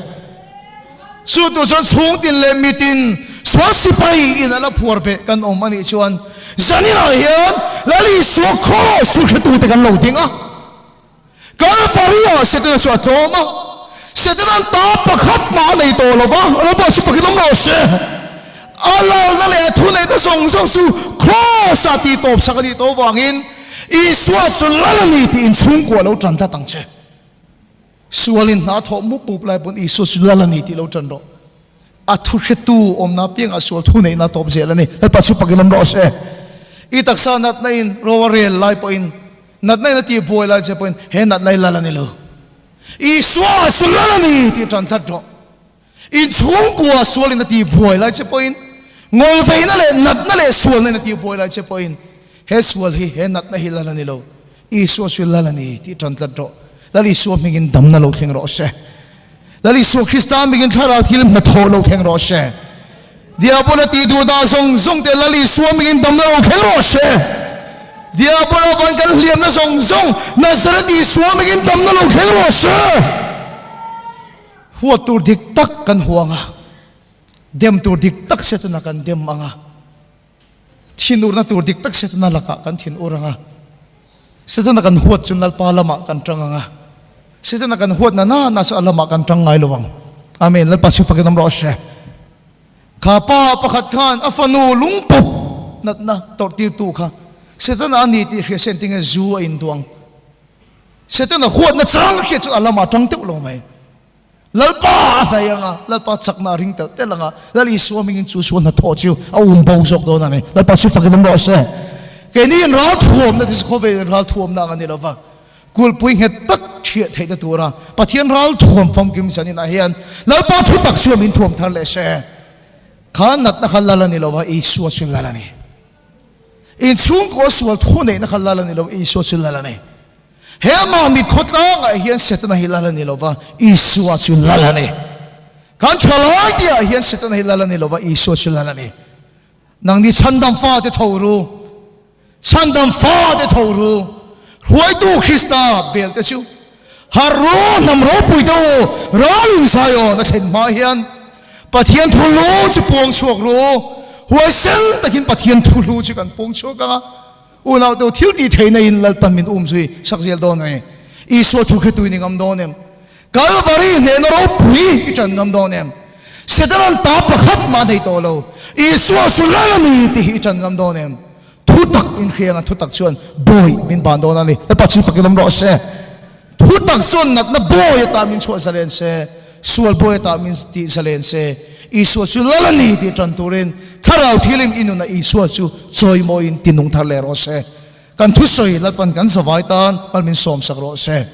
Chu tu chuan chhungtin leh mitin sual sipai in a la phuar beh kan awm a nih chuan zanin ah hian Lal Isua Kraws chu hretute kan lo ding a. Kalvari-ah Setana chu a tlawm a, Setana'n ta pakhat mah a nei tawh lo va, Lalpa chu fakin awm rawh se. A lalna leh a thuneihna zawng zawng chu Kraws-ah tihtawp sak a nih tawh avangin Isua chu lal a ni tih inchhungkua lo tan tlat ang che. Sualin hna thawh mup mup lai pawn Isua chu lal a ni tih lo tan rawh. A thuhretu awmna piangah sual thuneihna tawp zel a ni. Lalpa chu fakin awm rawh se. I taksa natna in ro a rel lai pawhin, natna in a tih buai lai che pawhin he natna hi lal a ni lo. Isua chu lal a ni tih tan tlat rawh. Inchhungkua sualin a tih buai lai che pawhin, ngawlveina leh natna leh sualna in a tih buai lai che pawhin he sual hi, he natna hi lal a ni lo. Isua chu lal a ni tih tan tlat rawh. Lal Isua hmingin damna lo thleng rawh se. Lal Isua Krista hmingin thlarau thil hnathawh lo thleng rawh se. Diabola tih duh dah zawng zawng te Lal Isua hmingin damna lo thleng rawh se. Diabola van kan hliamna zawng zawng Nazareth Isua hmingin damna lo thleng rawh se. Huat tur dik tak kan huang a, dem tur dik tak Setana kan dem ang a. Thinurna tur dik tak Setana lakah kan thinur ang a, Setana kan huat chu Lalpa lamah kan tang ang a, Setana kan huat na na na chu a lamah kan tang ngai lo ang. Amen. Lalpa chu fakin awm rawh se. Kha pa pakhat khan a fanu lungpup natna tawrh tirtu kha Setana a ni tih hria se engtinge zu a induang. Setana huatna chang hria chu a lamah tang teuh lo mai. Lalpa a hnaih ang a, Lalpa chakna a ring telh telh ang a, Lal Isua hmingin chu sual hnathawh chu a um bo zawk dawn a ni. Lalpa chu fakin awm rawh se. Keini in ral thuamna te chu khawvel in ral thuamna ang a ni lo va, kulhpui nghet tak thiah theihna tura Pathian ral thuam famkim zaninah hian Lalpa thutak chu min thuam thar leh se. Kha natna kha Lal a ni lo va, Isua chu Lal a ni. Inchhungkaw sual thuneihna kha Lal a ni lo, Isua chu Lal a ni. He Mami khawtlangah hian Setana hi lal a ni lova, Isua chu lal a ni. Kan thalai tihah hian Setana hi lal a ni lova, Isua chu lal a ni. Nangni chhandam fate tho ru, chhandam fate tho ru, hruaitu Krista bel te chu harh ru, hnam ropui te u, ral in Zion a thlen hma hian Pathian thu hlu chu puang chhuak ru, huaisen takin Pathian thu hlu chu kan puang chhuak ang a. Unau teu thil tih theihna in Lalpan min um zui sak zel dawn a ni. Isua thu hretu in i ngam dawn em? Kalvari hnehna ropui i ṭan ngam dawn em? Setanan ta pakhat mah nei tawh lo. Isua chu Lal a ni tih hi i ṭan ngam dawn em? Thu tak in hriang a, thu tak chuan bawi min ban dawn a ni. Lalpa chu fakin awm rawh se. Thu tak chuan natna bawi ata min chhuah zalen se, sual bawi ata min tih zalen se, Isua chu Lal a ni tih tan turin Thlarau Thilim i nunah Isua chu chawimawiin tinung thar leh rawh se. Kan thusawi Lalpan kan zavai tan mal min sawmsak rawh se.